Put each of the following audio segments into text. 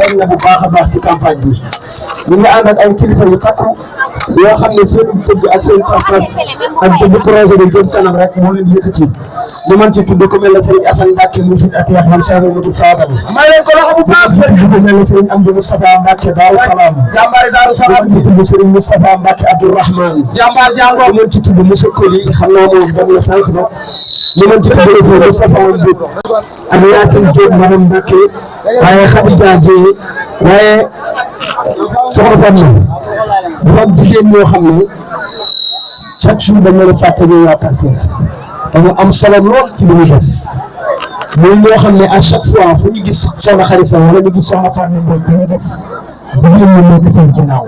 dem na bu baax a baax ci campagne bi ñu ngi ànd ak ay kilifa yu takku yoo xam ne seen bëgg ak seen pas-pas ak bëgg projet bi jëm kanam rek moo leen yëkkati ñu mën ci tudd ku mel ne Serigne Assane Mbacké mu Serigne Atiyax man Cheikh Amadou Fadal may leen ko loxo bu baax ku mel ne Serigne Amdi Moustapha Mbacké Daaru Salaam jàmbaari Daaru Salaam ci tudd Serigne Moustapha Mbacké Abdourahmane jàmbaar jàngoo mën ci tudd monsieur Koli xam naa moom dem na sànq ba ñu mën ci tudd Serigne Moustapha Mboup ak Yacine Diop madame Mbacké waaye Khadija Dieye waaye soxna Fatma dafa am jigéen ñoo xam ne chaque jour dañ leen a fàtte ñu waa Pastef dañu am solo lool ci li ñu def muy ñoo xam ne à chaque fois fu ñu gis soxna Xarisa wala ñu gis soxna Fatma Mbodj dañuy des jigéen ñi moo gisee ginnaaw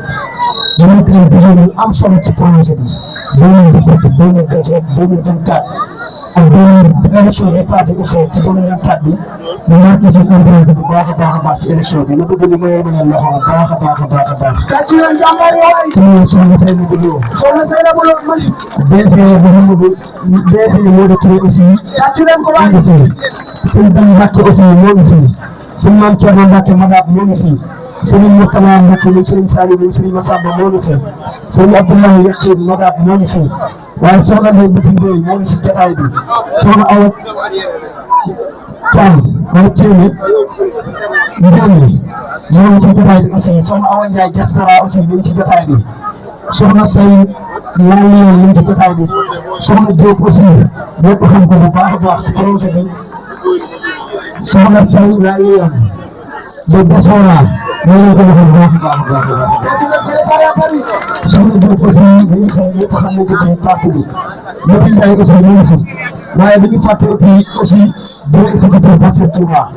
ñu nekk leen jigéen ñu am solo ci projet bi 2017 2018 2024 ak élection yi passé aussi ci 2024 bi ñu marqué seen empreinte bu baax a baax ci élection bi ma bëgg ñu mayee ma leen loxo bu baax a baax. kàcce yoon jàmbaar waay. kii soxna Seyna Boulo. soxna Seyna Boulo machine. DG moo de Touré aussi. kàcce leen ko waay. sëñ Dame Mbacké aussi moo ngi fi. sëñ Mame Thierno Mbacké Madab moo ngi fi. Serigne Mourtala Mbacké moom Serigne Saliou moom Serigne Massamba moo ngi fi. Serigne Abdoulaye Yakhine Madab moo ngi fi. waaye soxna Ndeye Biti Ndoye moo ngi ci jotaay bi. soxna Awa Thiam wala Thiel Ndiaye moo ngi ci jotaay bi aussi soxna Awa Ndiaye diaspora aussi mu ngi ci jotaay bi. soxna Say Laal mu ngi ci jotaay bi. soxna Diop aussi ñëpp xam ko bu baax a baax ci projet bi. soxna Say Laal de diaspora ñoo ko defal bu baax a baax. soxna Diop aussi dañuy xam ñëpp xam nañ ko ci parti bi. ñëpp Ndiaye aussi ñu ngi fi waaye dañu fàtte aussi bureau exécutif Pastef Touba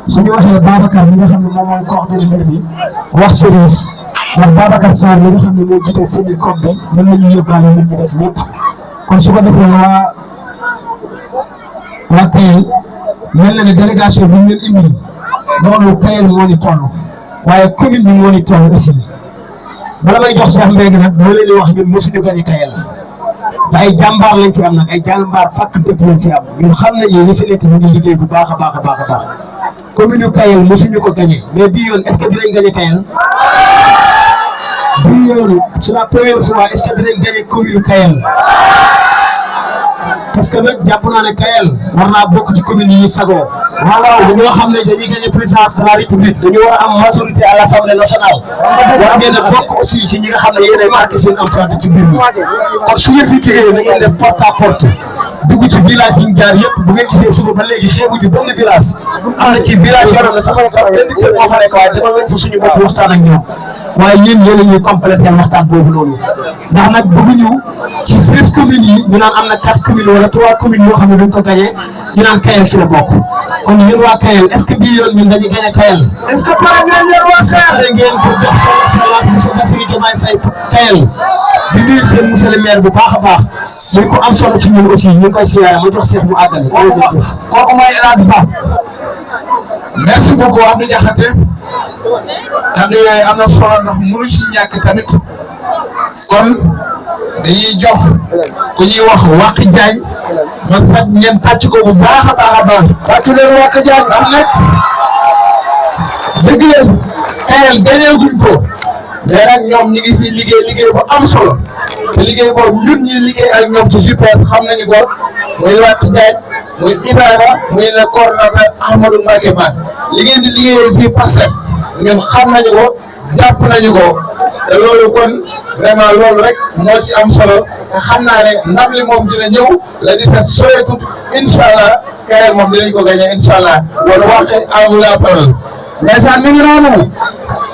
suñu waxee Babacar mi nga xam ne moom mooy coordonnateur bi wax Chérif wax Babacar Sarr mi nga xam ne moo jiite cellule com bi mën nañu yóbbaale ñun ñu des ñëpp kon su ko defee waa Kayel mel na ne délégation bi ñu leen indi loolu Kayel moo ni toll waaye commune bi moo ni toll aussi bala may jox Cheikh Mbengue nag moo leen di wax ñun mosuñu gañe Kayel te ay jàmbaar lañ fi am nag ay jàmbaar fàkk dëpp lañ fi am ñun xam nañu ñi fi nekk ñu ngi liggéey bu baax a baax commune yu Kayel mosuñu ko gagné mais bii yoon est-ce que dinañ gagné Kayel bii yoon c'est la première fois est-ce que dinañ gagné commune yu Kayel parce que nag jàpp naa ne Kayel war naa bokk ci commune yi sagoo waaw ñoo xam ne dañuy gagné présidence de la République dañu war a am majorité à l'Assemblée nationale war ngeen a bokk aussi ci ñi nga xam ne yéen a marqué seen empreinte ci mbir mi kon su ngeen fi jógee da ngeen def porte à porte dugg ci village yi ñu jaar yëpp bu ngeen gisee suba ba léegi xeebuñu benn village am na ci village yoo xam ne sax benn kër moo fa nekk waaye dama leen fa suñu bopp waxtaan ak ñoom waaye yéen yéen a ñuy compléter waxtaan boobu noonu ndax nag bëgguñu ci 6 communes yi ñu naan am na 4 communes wala 3 communes yoo xam ne dañ ko gagné ñu naan Kayel ci la bokk kon yéen waa Kayel est-ce que bii yoon ñun dañuy gagné Kayel est-ce que pare ngeen yéen waa Kayel ngeen pour jox son excellence monsieur Bassirou Diomaye Faye Kayel di nuyu seen monsieur le maire bu baax a baax muy ko am solo ci ñun aussi ñu ngi koy siyaare ma jox Cheikh mu àggale kooku mooy El Hadj Ba. merci beaucoup Abdou Diakhaté kaddu yooyu am na solo ndax mënu ci ñàkk tamit kon dañuy jox ku ñuy wax Wàq Diagne ma sax ngeen tàcc ko bu baax a baax tàccu leen Wàq Diagne ndax nag dëgg leen Kayel gañeeguñ ko mais nag ñoom ñi ngi fi liggéey bu am solo te liggéey boobu ñun ñuy liggéey ak ñoom ci super xam nañu ko muy Wàq Diagne muy Ibrahima muy le coordonnateur Amadou Mbacké Ba li ngeen di liggéeyee fii Pastef ñun xam nañu ko jàpp nañu ko te loolu kon vraiment loolu rek moo ci am solo te xam naa ne ndam li moom dina ñëw la 17 soreetut incha allah Kayel moom dinañ ko gagné incha allah wala wax à vous la parole. mais ça mi ngi noonu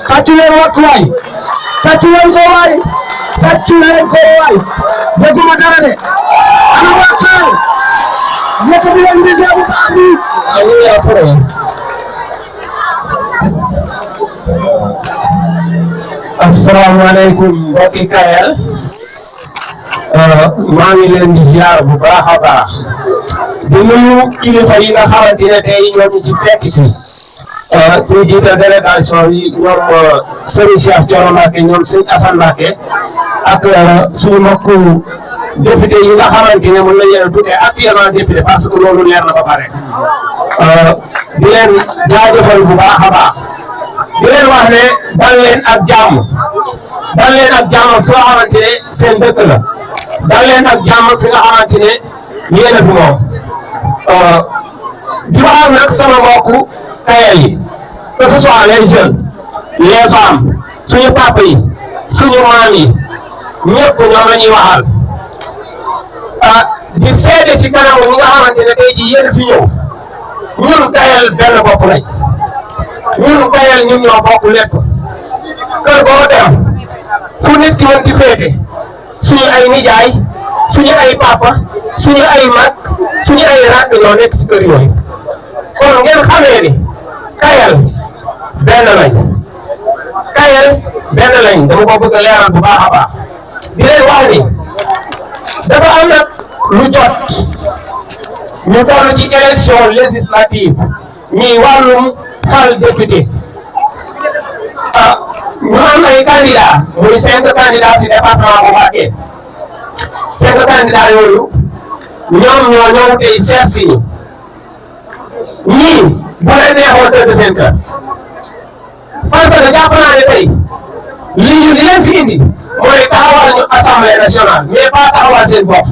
tàccu leen Wàq waay tàccu leen ko waay dégguma dara de ana waa Kayel nekk bi leen liggéey bu baax bi à vous la parole. asalaamaaleykum mbokki Kayel maa ngi leen di ziar bu baax a baax di nuyu kilifa yi nga xamante ne tey ñoo ñu ci fekk si jiite délégation yi ñoom Serigne Cheikh Thioro Mbacké ñoom Serigne Assane Mbacké ak suñu mbokku député yi nga xamante ne mën nañu leen tuddee actuellement député parce que loolu leer na ba pare di leen jaajëfal bu baax a baax di wax ne dal leen ak jàmm fi nga xamante ne seen dëkk la dal leen ak jàmm fi nga xamante ne yéen a fi moom di wax nag sama mbokku Kayel yi que ce soit les jeunes les femmes suñu papa yi suñu maam yi ñëpp ñoom la ñuy waxal di seede ci kanamu ñi nga xamante ne tey jii yéen fi ñëw ñun Kayel benn bopp lañ ñun Kayel ñun ñoo bokk lépp kër boo dem fu nit ki mën di féete suñu ay nijaay suñu ay papa suñu ay mag suñu ay rakk ñoo nekk ci kër yooyu kon ngeen xamee ni Kayel benn lañ Kayel benn lañ dama ko bëgg a leeral bu baax a baax di leen wax ni dafa am nag lu jot ñu toll ci élection législative ñuy wàllum fal député ñu am ay candidats muy 5 candidats ci département bu Mbacké 5 candidats yooyu ñoom ñoo ñëw tey seet si ñu ñii bu leen neexoon tëdd seen kër parce que jàpp naa ne tey li leen fi indi mooy taxawal ñu assemblée nationale mais pas taxawal seen bopp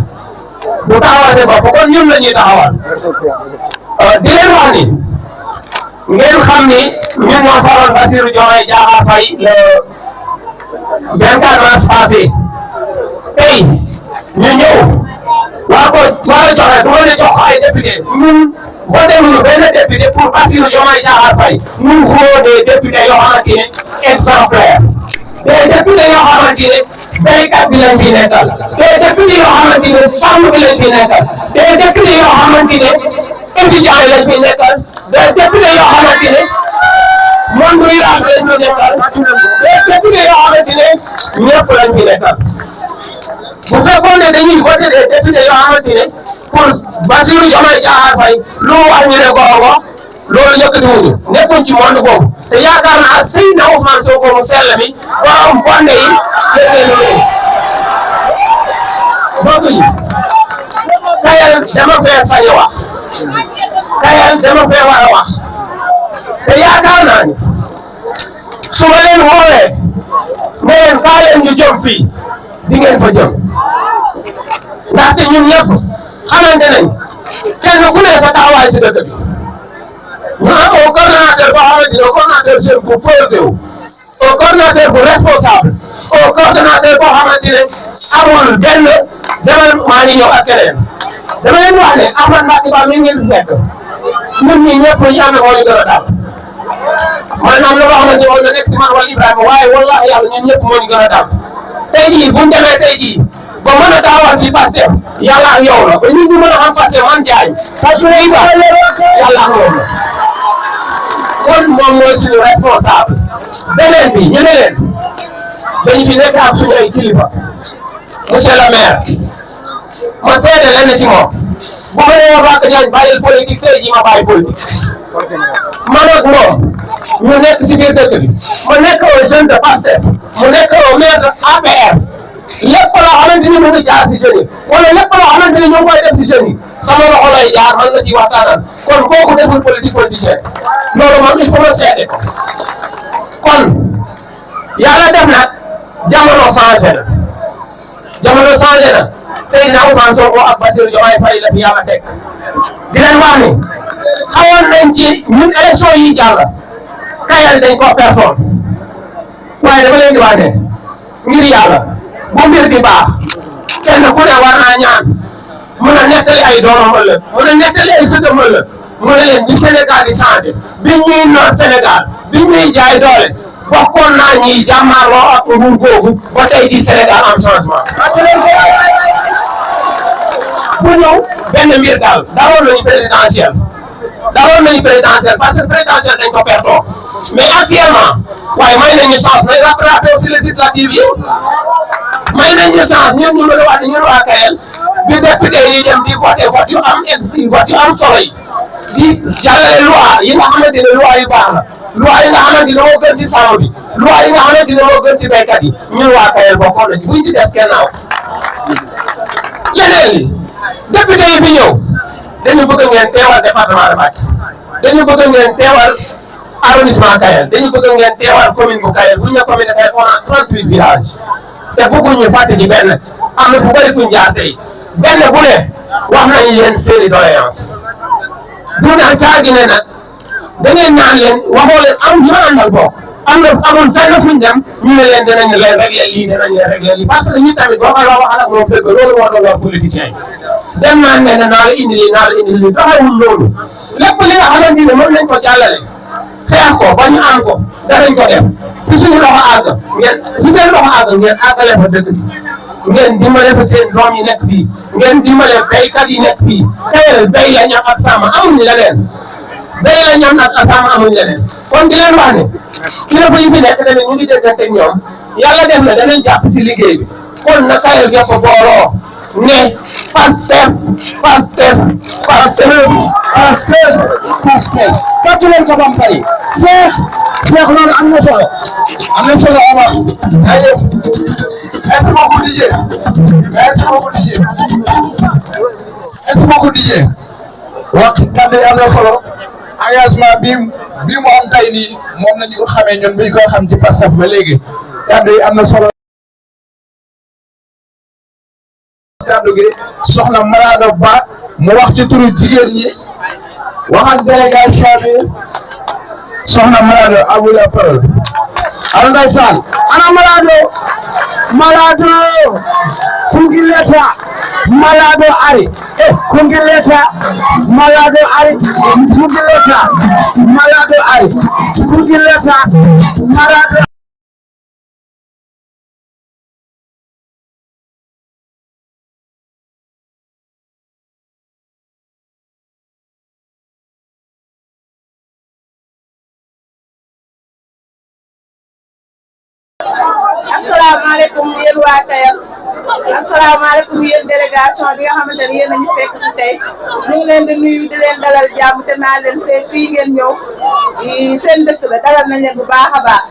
bu taxawal seen bopp kon ñun la ñuy taxawal di leen wax ni ngeen xam ni ñun ñoo faroon Bassirou Diomaye Diakhar Faye le 24 mars passé tey ñu ñëw war a joxe du ma ne jox ay député ñun voté wuñu benn député pour Bassirou Diomaye Diakhar Faye nous voulons des députés yoo xamante ne exemplaires des députés yoo xamante ne béykat bi lañ fi nekkal des députés yoo xamante ne sàmm bi lañ fi nekkal des députés yoo xamante ne étudiants yi lañ fi nekkal des députés yoo xamante ne monde rural bi lañ fi nekkal des députés yoo xamante ne ñëpp lañ fi nekkal bu fekkoon ne dañuy voté des députés yoo xamante ne pour Bassirou Diomaye Diakhar Faye lu wax ñu ne googo loolu yëkkatiwuñu nekkuñ ci monde boobu te yaakaar naa sëy na Ousmane Sonko mu sell mi borom bonde yi yëkkee liggéey mbokk yi Kayel dama fee sañ a wax Kayel dama fee war a wax te yaakaar naa ni su ma leen woowee ne leen kaa leen ñu jëm fii di ngeen fa jëm ndaxte ñun ñëpp xamante nañ kenn ku ne sa taxawaay si dëkk bi ñu am un coordonnateur boo xamante ne coordonnateur jeune bu posé wu un coordonnateur bu responsable un coordonnateur boo xamante ne amul benn demal maa ngi ñëw ak keneen dama leen wax ne Ahmad Mbacké Ba mi ngeen fekk ñun ñii ñëpp ñu am na moo ñu gën a daal man am na loo xamante ne moo ñu nekk si man wala Ibrahima waaye wallahi yàlla ñun ñëpp moo ñu gën a daal tey jii bu ñu demee tey jii ba mën a taxawal fii Pastef yàlla ak yow la ba ñun ñu mën a xam Pastef man Ndiaye yàlla ak moom la kon moom mooy suñu responsable beneen bi ñu ne leen dañu fi nekk ak suñu ay kilifa monsieur le maire ma seede leen ci moom bu ma nee wax ak ñooñu bàyyil politique tey jii ma bàyyi politique man ak moom ñu nekk si biir dëkk bi ma nekk un jeune de Pastef mu nekk un maire de APR lépp loo xamante ni mu ngi jaar si jeunes yi wala lépp loo xamante ni ñu ngi koy def si jeunes yi sama loxo lay jaar man la ciy waxtaanal kon kooku deful politique politicien loolu moom il faut ma seede ko kon yàlla def nag jamono changé na Seydina Ousmane Sonko ak Bassirou Diomaye Faye la fi yàlla teg di leen wax ni xawoon nañ ci ñun élection yi jàll Kayel dañ ko pertoon waaye dama leen di wax ne ngir yàlla bu mbir di baax kenn ku ne war naa ñaan mën a nettali ay doomam ëllëg mën a nettali ay sëtam ëllëg mu ne leen di Sénégal di changé biñ ñuy noot Sénégal biñ ñuy jaay doole bokkoon naa ñuy jàmmaarloo ak nguur googu ba tey jii Sénégal am changement. bu ñëw benn mbir daal daroon nañu présidentiel parce que présidentiel dañ ko pertoo mais actuellement waaye may nañu chance nañ rattrapé aussi législative yi may nañu chance ñun ñu mën a wax ne ñun waa Kayel bi député yi dem di voté vote yu am solo yi di jàllale loi yi nga xamante ne loi yu baax la loi yi nga xamante ne moo gën ci sàmm bi loi yi nga xamante ne moo gën ci béykat yi ñun waa Kayel bokkoon na ci buñ ci des kenn naaw leneen li député yi fi ñëw dañu bëgg ngeen teewal département de Mbacké dañu bëgg ngeen teewal arrondissement Kayel dañu bëgg ngeen teewal commune bu Kayel bu ñu nee commune Kayel on a 38 villages te bëgguñu fàtte ci benn am na fu bëri fuñ jaar tey benn bu ne wax nañu leen seeni doléance du naan caagi ne nag da ngeen naan leen waxoo leen am ñu àndal bokk am na amul fenn fuñ dem ñu ne leen danañ leen régler lii danañ leen régler lii parce que ñu tamit boo koy waxal ak moom dëgg loolu moo doon wax politiciens yi dem naan ne naa la indi lii naa la indi lii doxewul loolu lépp li nga xamante ni mën nañ ko jàllale xeex ko ba ñu am ko danañ ko def fi suñu loxo àgg ngeen fi seen loxo àgg ngeen àggale fa dëkk bi ngeen dimbale fa seen doom yi nekk fii ngeen dimbale béykat yi nekk fii Kayel béy la ñam ak sàmm amuñ leneen béy la ñam ak sàmm amuñ leneen kon di leen wax ne kilifa yi fi nekk tamit ñu ngi déggante ak ñoom yàlla def na danañ jàpp si liggéey bi kon na Kayel gépp booloo ne Pastef Pastef Pastef Pastef Pastef kàttu leen sa bam pare Cheikh loolu am na solo Omar ayëf merci beaucoup DJ merci beaucoup DJ wax kàddu yi am na solo engagement bi mu am tey nii moom la ñu ko xamee ñun bi ñu koy xam ci Pastef ba léegi kàddu yi am na solo kàddu gi soxna Malado Ba mu wax ci turu jigéen ñi wax ak délégation bi soxna Malado à vous la parole ala ndeysaan ana Malado kungileta Malado ari kungileta Malado ari kungileta Malado ari kungileta Malado asalaamaaleykum yéen waa Kayel asalaamaaleykum yéen délégation bi nga xamante ne yéen a ñu fekk si tey ñu ngi leen di nuyu di leen dalal jàmm te naa leen see fii ngeen ñëw seen dëkk la dalal nañ leen bu baax a baax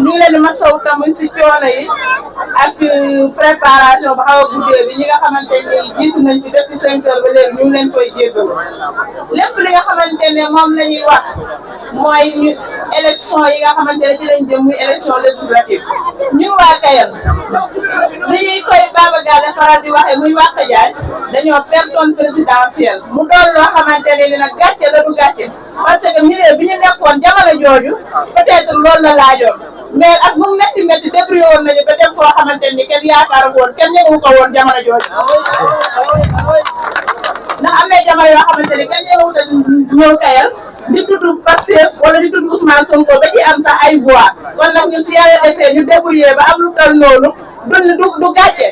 ñu ngi leen di masawu tamit si coono yi ak préparation ba xaw a guddee bi ñi nga xamante ne jiitu nañ ci depuis 5 heures ba léegi ñu ngi leen koy jéggalu lépp li nga xamante ne moom la ñuy wax mooy ñu élection yi nga xamante ne ci lañ jëm muy élection législative ñu waa Kayel li ñuy koy Baba Gale faral di waxee muy wax jaay dañoo pertoon présidentielle mu doon loo xamante ne ni nag gàcce la du gàcce parce que milieu bi ñu nekkoon jamono jooju peut-être loolu la laajoon mais ak mu métti débrouillé woon nañu ba dem foo xamante ni kenn yaakaar woon kenn ñëwu ko woon jamono jooju ndax am na jamono yoo xamante ni kenn ñëwut a ñëw Kayel di tudd Pastef wala di tudd Ousmane Sonko ba ci am sax ay voix kon nag ñun si yàlla defee ñu débrouillé ba am lu toll noonu du gàcce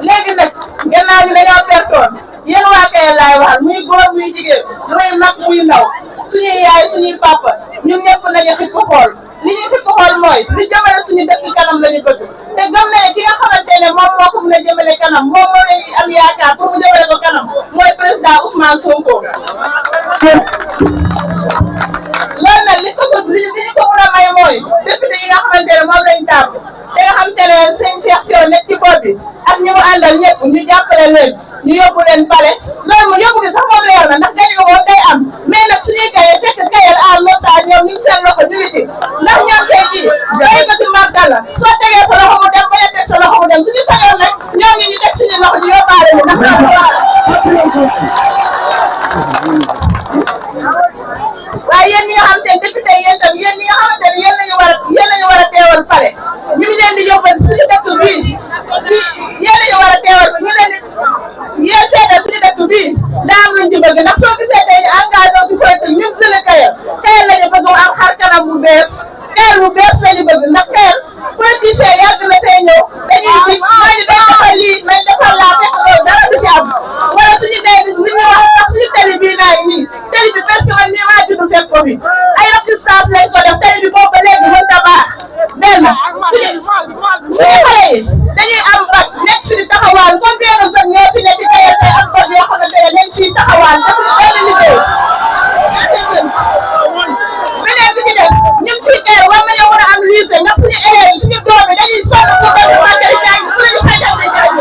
léegi nag gannaaw ñu dañoo pertoon yéen waa Kayel laay waxal muy góor muy jigéen muy mag muy ndaw suñuy yaay suñuy papa ñun ñëpp nañu xippi xool li ñuy xippi xool mooy li jëmale suñu dëkk kanam la ñu bëgg te gëm ne ki nga xamante ne moom moo ko mën a jëmale kanam moom moo lay am yaakaar pour mu jëmale ko kanam mooy président Ousmane Sonko. loolu nag li ñu ko mën a may mooy député yi nga xamante ne moom lañ tàmm te nga xamante ne sëñ Cheikh Thioro nekk ci bopp bi ak ñi mu àndal ñëpp ñu jàppale leen ñu yóbbu leen pale loolu mu yóbbu gi sax moom leer na ndax gañu ko woon day am mais nag suñuy gaye fekk Kayel à l'otage ñoom ñu ngi seen loxo ñu ngi ci ndax ñoom tey jii day ko ci màggal la soo tegee sa loxo mu dem ba teg sa loxo mu dem suñu sañoon nag ñoom ñu teg suñu loxo ñu yóbbaale ñu ndax waaye yéen ñi nga xamante ne député yéen tam yéen ñi nga xamante ne yéen lañu war a teewal pare ñu ngi leen di yóbbal suñu dëkk bii yéen lañu war a teewal ñu leen di yéen seetal suñu dëkk bii daa am luñ ci bëgg ndax soo gisee tey ñu engagé si politique ñun sële Kayel lañu bëgg mu am xar kanam bu bees Kayel bu bees lañu bëgg ndax Kayel politicien yàgg na fee ñëw dañuy dig may ñu dañ defal lii may defal laa fekk loolu dara du ci am wala suñu dee li ñuy wax ndax suñu télé bii naay nii télé bi presque man nii maa judd fekk ko fi ay assistance lañ ko def télé bi boobu ba léegi mën na baax benn suñu xale yi dañuy am bac nekk suñu taxawaan comme benn zone ñoo fi nekk Kayel tey am bac yoo xamante ne dañ siy taxawaan def ñu benn liggéey beneen bi ci des ñun fii Kayel war nañoo war a am lycée ndax suñu élèves yi suñu doom yi dañuy sonn pour que ñu màggal jàng fu la ñu xajal di jàng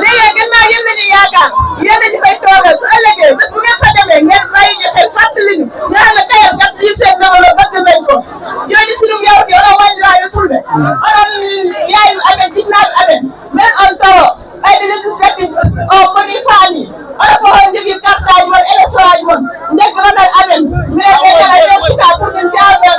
léegi gannaaw yéen lañu yaakaar yéen lañu fay toogal su ko joni sinum yawti oɗon wandiraɓe fulɓe oɗon yayu amen jinnaɓe amen men on tawo ɓayde législatif o boni faami oɗon fof on jogui carte aji mon élection aji mon ndeggoɗon amen minen ɓe gara ɓe suka pour min jawɓe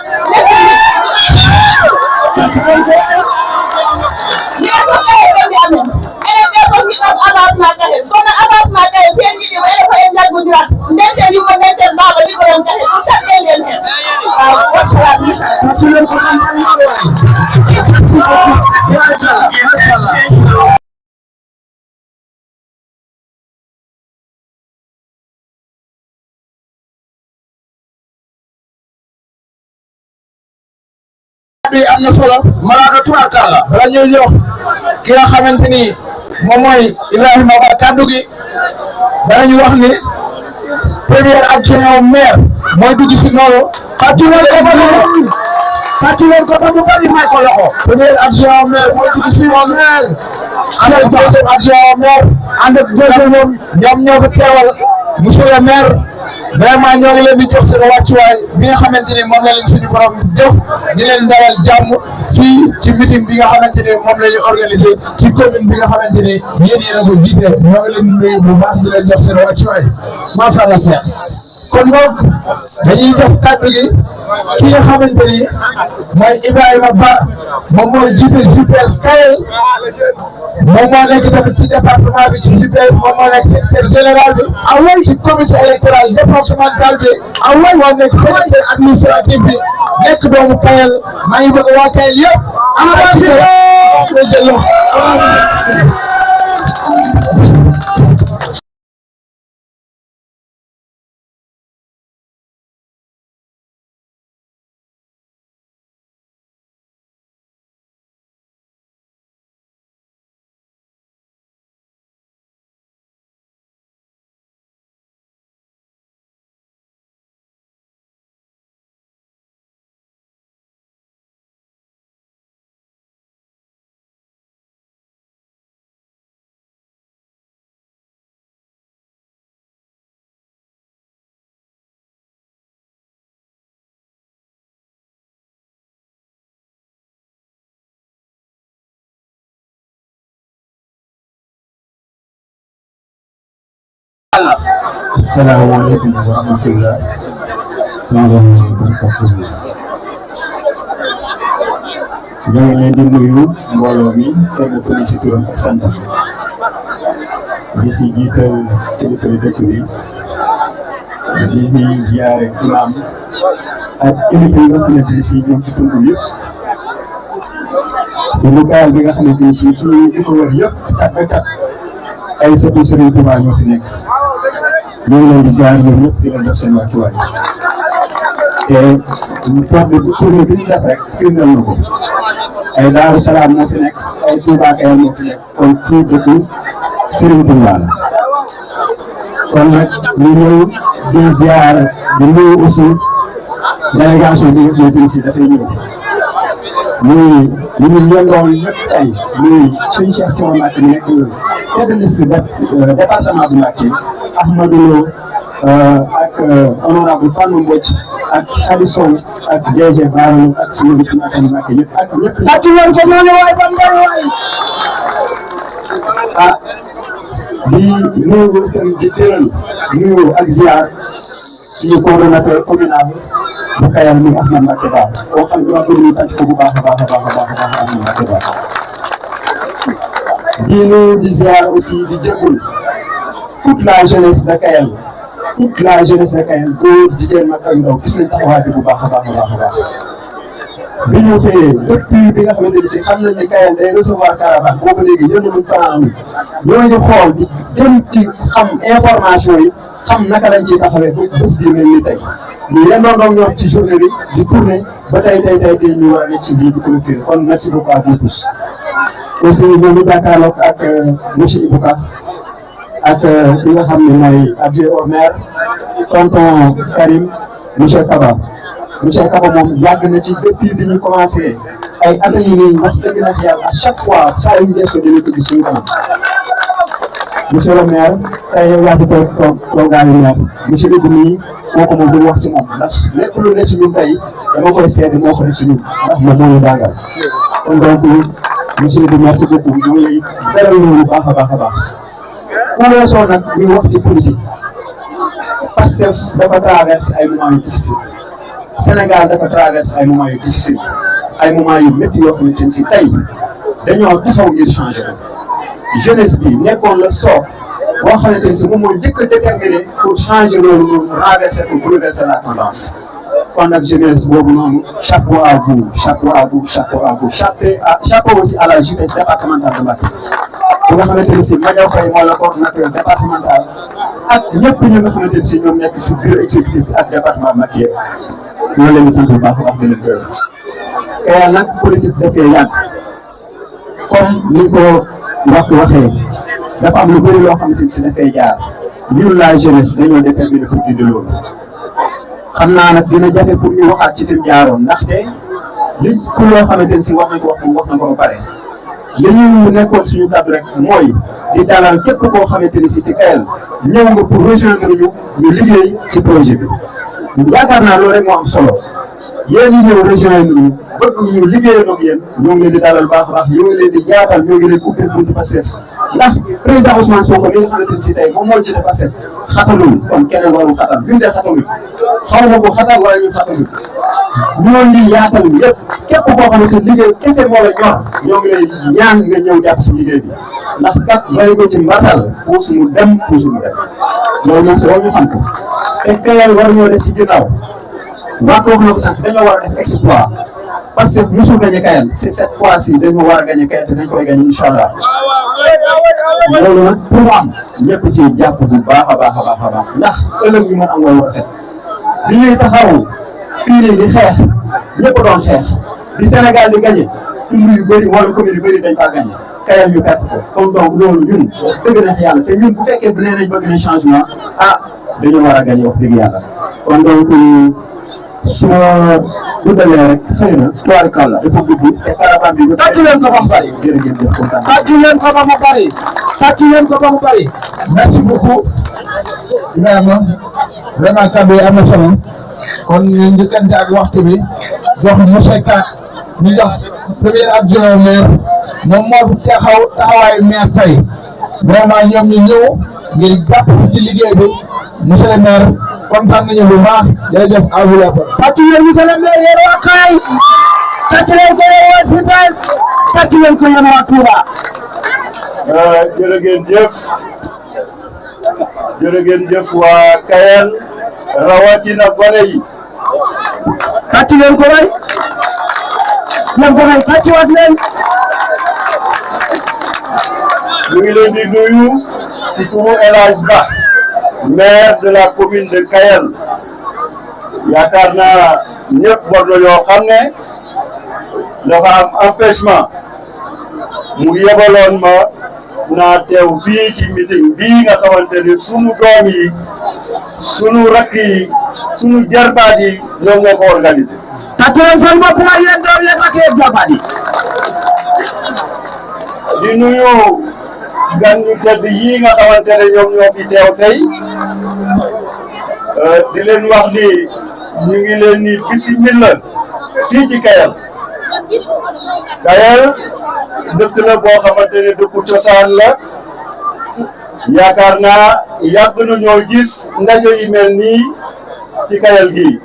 minen fof ɓeye ɓendi amen enen ɓe fof jiɗɗon avancement kahen kono avancement kahen sen jiɗi o enen fof en jaggodirat ndenten yumma ndenten baba ligoɗon kahen ɗum tan ɓenden hen wassalam bi am na solo malade tubarkalla bala ñuy jox ki nga xamante ni moom mooy Ibrahima Ba kaddu gi danañu wax ni premier adjoint au maire mooy dugg si noonu fàttali ko ba mu bari may ko loxo premier adjoint au maire mooy dugg si noonu ànd ak deuxième adjoint au maire ànd ak deuxième ñoom ñoo fa teewal monsieur le maire vraiment ñoo ngi leen di jox seen wàccuwaay bi nga xamante ni moom la leen suñu borom jox di leen dalal jàmm fii ci meeting bi nga xamante ni moom la ñu organisé ci commune bi nga xamante ni yéen a ko jiite ñoo ngi leen di nuyu bu baax di leen jox seen wàccuwaay macha allah Cheikh kon donc dañuy jox kàddu gi ki nga xamante ni mooy Ibrahima Ba moom mooy jiite GPS Kayel moom moo nekk tamit ci département bi ci GPS moom moo nekk secrétaire général bi away ci comité électoral départemental bi away moo nekk secrétaire administratif bi nekk doomu Kayel maa ngi bëgg waa Kayel yëpp Assalamualaikum warahmatullahi wabarakatuh. Ñoo ngi leen di nuyu mbooloo mi kenn ku ne ci turam ak santam di si jiital kilifa dëkk bi di fi ziyaare imam ak kilifa yi nga xamante ni si ñoom ci tund yëpp di local bi nga xamante ni si kii di ko wër yëpp kat ba kat ay sëtu Sëriñ Tuubaa ñoo fi nekk ñu ngi leen di ziar ñoom ñëpp di leen jox seen wàccuwaay te forme bi tournée bi ñu def rek firndeel na ko ay Daaru Salaam moo fi nekk ay Touba Kayel moo fi nekk kon fii dëkk Sëriñ Tuubaa la kon nag ñu ñëw di ziar di nuyu aussi délégation bi nga xamante ni si dafay ñëw muy ñu yëndoon ñëpp tey muy sëñ Cheikh Thioro Mbacké mi nekk tête de liste département bu Mbacké Ahmadou ak honorable Fallou Mbodj ak Khady Sow ak DG Barro ak suñu bi suñu Assane Mbacké ñëpp ak ñëpp tàcc woon ko noonu waay bambara waay di nuyu tamit di tëral nuyu ak ziar suñu coordonnateur communal bu Kayel mi Ahmed Mbacké Ba koo xam ne waa bëri ñu tàcc ko bu baax a baax a baax a baax a baax Ahmed Mbacké Ba di nuyu di ziar aussi di jëkkul toute la jeunesse de Kayel toute la jeunesse de Kayel góor jigéen mag ak ndaw gis nañ taxawaay bi bu baax a baax a baax a baax bi ñu xëyee depuis bi nga xamante ni si xam nañ ni Kayel day recevoir caravane boobu léegi yéen luñ fanaan ñoo ngi xool di gën ci xam information yi xam naka lañ ciy taxawee ba bés bii mel ni tey ñu yendoon doon ñoom ci journée bi di tourner ba tey ñu war a nekk si biir di clôture kon merci beaucoup à vous tous aussi ñoo ngi jàkkaarloog ak monsieur Ibouka ak ki nga xam ne mooy adjoint au maire tonton Karim monsieur Kaba moom yàgg na ci depuis bi ñu commencé ay at yi nii wax dëgg na yàlla à chaque fois saa yu ñu gëstoo dina ko gis suñu kanam monsieur le maire tey yow yaa fi toogaayu maire monsieur Ibou mii kooku moom duñu wax ci moom ndax lépp lu ne ci ñun tey dama koy seede moo ko ne ci ñun ndax moom moo ñu dàngal kon donc monsieur Ibou merci beaucoup ñu ngi lay beral bu baax a baax a baax. bu weesoo nag ñu wax ci politique Pastef dafa traverse ay moments yu difficile Sénégal dafa traverse ay moments yu difficile ay moments yu métti yoo xamante ne si tey dañoo taxaw ngir changer ko jeunesse bi nekkoon la soob boo xamante ne si moom mooy njëkk a déterminé pour changer loolu noonu renverser pour bouleverser la tendance kon nag jeunesse boobu noonu chapeau à vous chapeau à vous chapeau à vous chapeau aussi à la jeunesse départementale de Mbacké bu nga xamante ne si Madiaw Faye moo la coordonnateur départemental ak ñëpp ñi nga xamante ne si ñoom nekk si bureau exécutif bi ak département Mbacké yëpp ñoo leen di sant bu baax a baax di leen gërëm et nag politique dafee yàgg comme ni ko waxee dafa am lu bëri loo xamante ni si dafay jaar ñun la jeunesse dañoo déterminé pour dindi loolu xam naa nag dina jafe pour ñu waxaat ci fi mu jaaroon ndaxte li pour loo xamante ni si war nañ ko wax moom wax na ko ba pare li ñu nekkoon suñu kàddu rek mooy di dalal képp koo xamante ni si ci Kayel ñëw nga pour rejoindre ñu liggéey ci projet bi yaakaar naa loolu rek moo am solo yéen ñi ñëw rejoindre ñu bëgg ñu liggéeyandoo ak yéen ñoo ngi leen di dalal baax a baax ñoo ngi leen di yaatal ñoo ngi leen di ubbil buntu Pastef ndax président Ousmane Sonko mi nga xamante ni si tey moom moo jiite Pastef xatalul kon keneen warul xatal ñun de xatalul xaw ma ko xatal wala ñun xatalul ñoo ngi yaatal yëpp képp koo xamante ni liggéey kese moo la ñor ñoo ngi lay ñaan nga ñëw jàpp si liggéey bi ndax kat bari ko ci mbatal puus mu dem puusul mu dem loolu moom si war ñu xam ko te Kayel war ñoo des si ginnaaw Mbacké wax na ko sànq dañoo war a def exploit parce que musul gagné Kayel c'est cette fois-ci dañoo war a gagné Kayel te dañ koy gagné incha allah loolu nag pour mu am ñëpp ci jàpp bu baax a baax a baax a baax ndax ëllëg ñu mën am loolu rafet li ñuy taxaw fii nii di xeex ñëpp doon xeex di Sénégal di gagné tund yu bëri wala commune yu bëri dañ faa gagné Kayel ñu perte ko kon donc loolu ñun dëgg na yàlla te ñun bu fekkee bu nee nañ bëgg nañ changement dañoo war a gagné wax dëgg yàlla kon donc su ma dundalee rek xëy na tubaarkàlla dafa gudd te caravane bi. tàcc leen ko ba mu bari. jërëjëf kontaan naa. tàcc leen ko ba mu bari. tàcc leen ko ba mu bari. merci beaucoup Ibrahima vraiment kàddu yi am na solo kon ñu njëkkante ak waxtu bi jox monsieur Ka ñu jox premier adjoint maire moom moo fi taxawaayu maire tey vraiment ñoom ñu ñëw ngir jàpp si ci liggéey bi monsieur le maire. kontaan nañu bu baax jërëjëf à vous la parole. tàcc leen monsieur le maire yéen waa Kayel tàcc leen ko yéen waa Sibes tàcc leen ko yéen waa Touba. jërë ngeen jëf waa Kayel rawatina gone yi. tàcc leen ko waay ñoom gone yi tàcc waat leen. ñu ngi leen di nuyu ci turu El Hadj Ba maire de la commune de Kayel yaakaar naa ñëpp war nañoo xam ne dafa am empêchement mu yebaloon ma naa teew fii ci meeting bii nga xamante ni sunu doom yi sunu rakk yi sunu jarbaat yi ñoom ñoo ko organisé. tàcculeen seen bopp waay yéen doom yéen rakk yéen jarbaat yi. di nuyu gan ñu tedd yii nga xamante ne ñoom ñoo fi teew tey di leen wax ni ñu ngi leen ni bismillah fii ci Kayel. Kayel dëkk la boo xamante ne dëkku cosaan la yaakaar naa yàgg na ñoo gis ndaje yi mel nii ci Kayel gi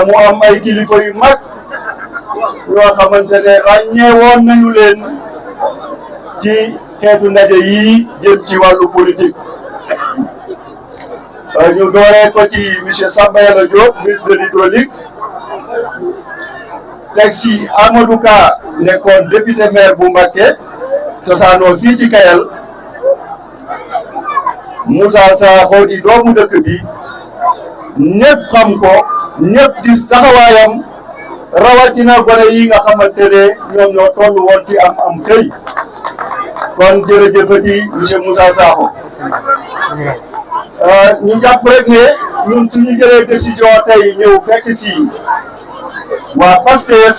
mu am ay kilifa yu mag yoo xamante ne ràññeewoon nañu leen ci xeetu ndaje yi jëm ci wàllu politique ñu dooree ko ci monsieur Samba Yalla Diop ministre de l'hydraulique teg si Amadou Ka nekkoon député maire bu Mbacké cosaanoo fii ci Kayel Moussa Sakho di doomu dëkk bi ñëpp xam ko ñëpp gis taxawaayam rawatina gone yi nga xamante ne ñoom ñoo toll woon ci am këy kon jërëjëfati monsieur Moussa Sakho ñu jàpp rek ne ñun suñu jëlee décision tey ñëw fekk si waa Pastef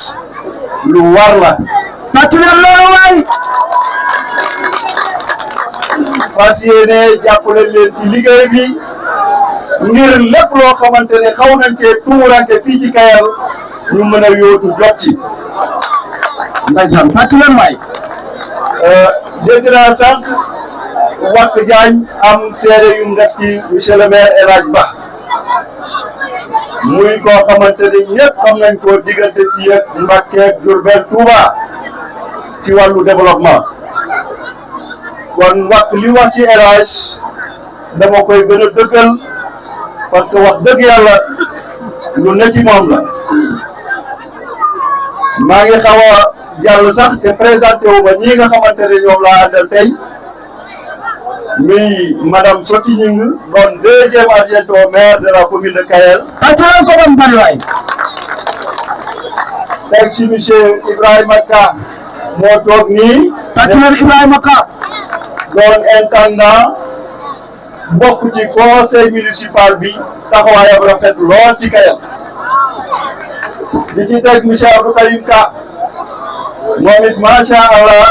lu war la. tàcc leen loolu waay. fas yéene jàppale leen ci liggéey bi ngir lépp loo xamante ne xaw nañ cee tuurante fii ci Kayal ñu mën a yóotu jot ci. ndeysaan fàttali leen waay. dégg naa sànq Wakk Diagne am seede yu mu def ci monsieur le maire El Hadj Ba muy koo xamante ne ñëpp xam nañ ko diggante fii ak Mbacké ak Diourbel Touba ci wàllu développement kon Wakk li wax ci El Hadj dama koy gën a dëggal parce que wax dëgg yàlla lu ne ci moom la maa ngi xaw a jàll sax te présenté wu ma ñii nga xamante ne ñoom laa àndal tey muy madame Sophie Ning doon deuxième adjointe au maire de la commune de Kayal. tàcculeen ko doon bari waay. teg ci monsieur Ibrahima Ka moo toog nii. tàcculeen Ibrahima Ka. doon intendant bokk ci conseil municipal bi taxawaayam rafet lool ci Kayal. di ci teg monsieur Abdou Karim Ka moom it macha allah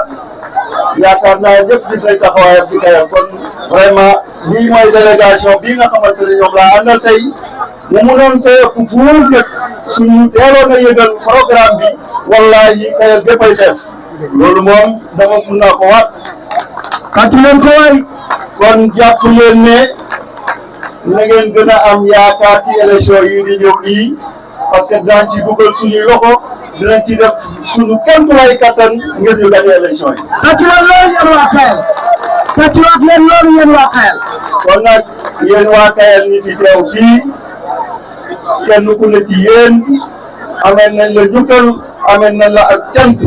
yaakaar naa ñëpp gis nañ taxawaayam ci Kayal kon vraiment lii mooy délégation bii nga xamante ne ñoom laa àndal tey mu mënoon fee ëpp fuuf nag suñu teeloon a yëgal programme bi wallaahi Kayal bépp ay fees loolu moom dama mun naa ko waat. kàttu leen ko waay. kon jàpp leen ne na ngeen gën a am yaakaar ci élection yi di ñëw nii parce que dinañ ci dugal suñuy loxo dinañ ci def suñu kéemtulaay kattan ngir ñu gagné élection yi. kàttu leen loolu yéen waa Kayal. kàttu leen loolu yéen waa Kayal. kon nag yéen waa Kayal ñi fi teew fii kenn ku ne ci yéen amee nañ la njukkal amee nañ la ak cant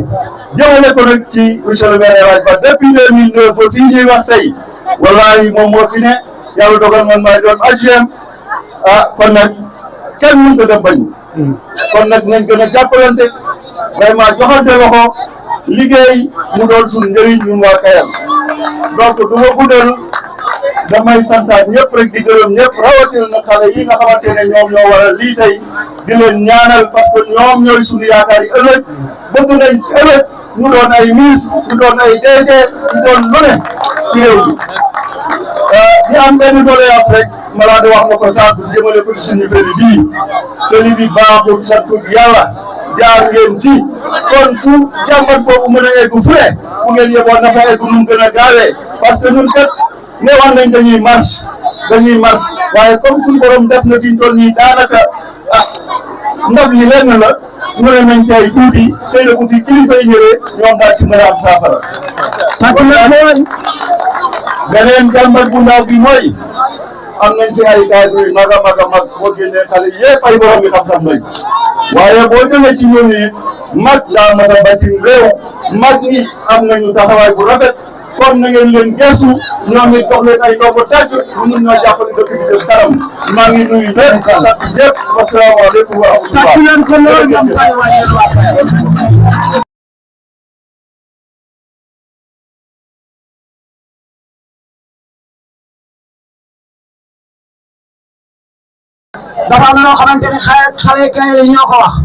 jëmale ko nag ci monsieur le maire El Hadj Ba depuis 2009 ba fii ñuy wax tey wallaahi moom moo fi ne yàlla dogal man maay doon adjoint kon nag kenn mënut a dem bañ kon nag nañ gën a jàppalante vraiment joxante loxo liggéey mu doon suñu njëriñ ñun waa Kayal donc du ma guddal damay santaat ñëpp rek di gërëm ñëpp rawatina na xale yi nga xamante ne ñoom ñoo waral lii tey di leen ñaanal parce que ñoom ñooy suñu yaakaar yi ëllëg bëgg nañ ëllëg ñu doon ay ministre ñu doon ay DG ñu doon lu ne ci réew bi di am benn doléance rek malaa di wax ma ko sànq jëmale ko ci suñu tëli bi baaxul sant yàlla jaar ngeen ci kon fu jàmbat boobu mën a egg fu ne fu ngeen yeboon na fa egg nu mu gën a gaawee parce que ñun kat ne wax nañ dañuy marche waaye comme suñu borom def na fi ñu toll nii daanaka ndab li lenn la ñu ne nañ tey tuuti xëy na bu fi kilifa yi ñëwee ñoom daal ci mën a am saafara. beneen jàmbat bu ndaw bi mooy am nañ fi ay cadre yu mag a mag boo génnee xale yëpp ay borom yi xam-xam lañ waaye boo jógee ci ñoom it mag daa mën a bàcc réew mag ñi am nañu taxawaay bu rafet kon na ngeen leen gëstu ñoom it dox leen ay ndombo tàgg bu mun ñoo jàppale dëkk bi dem kanam maa ngi nuyu ñëpp sant ñëpp wasalaamaaleykum wa rahmatulah. dafa am loo xamante ne xale Kayal yi ñoo ko wax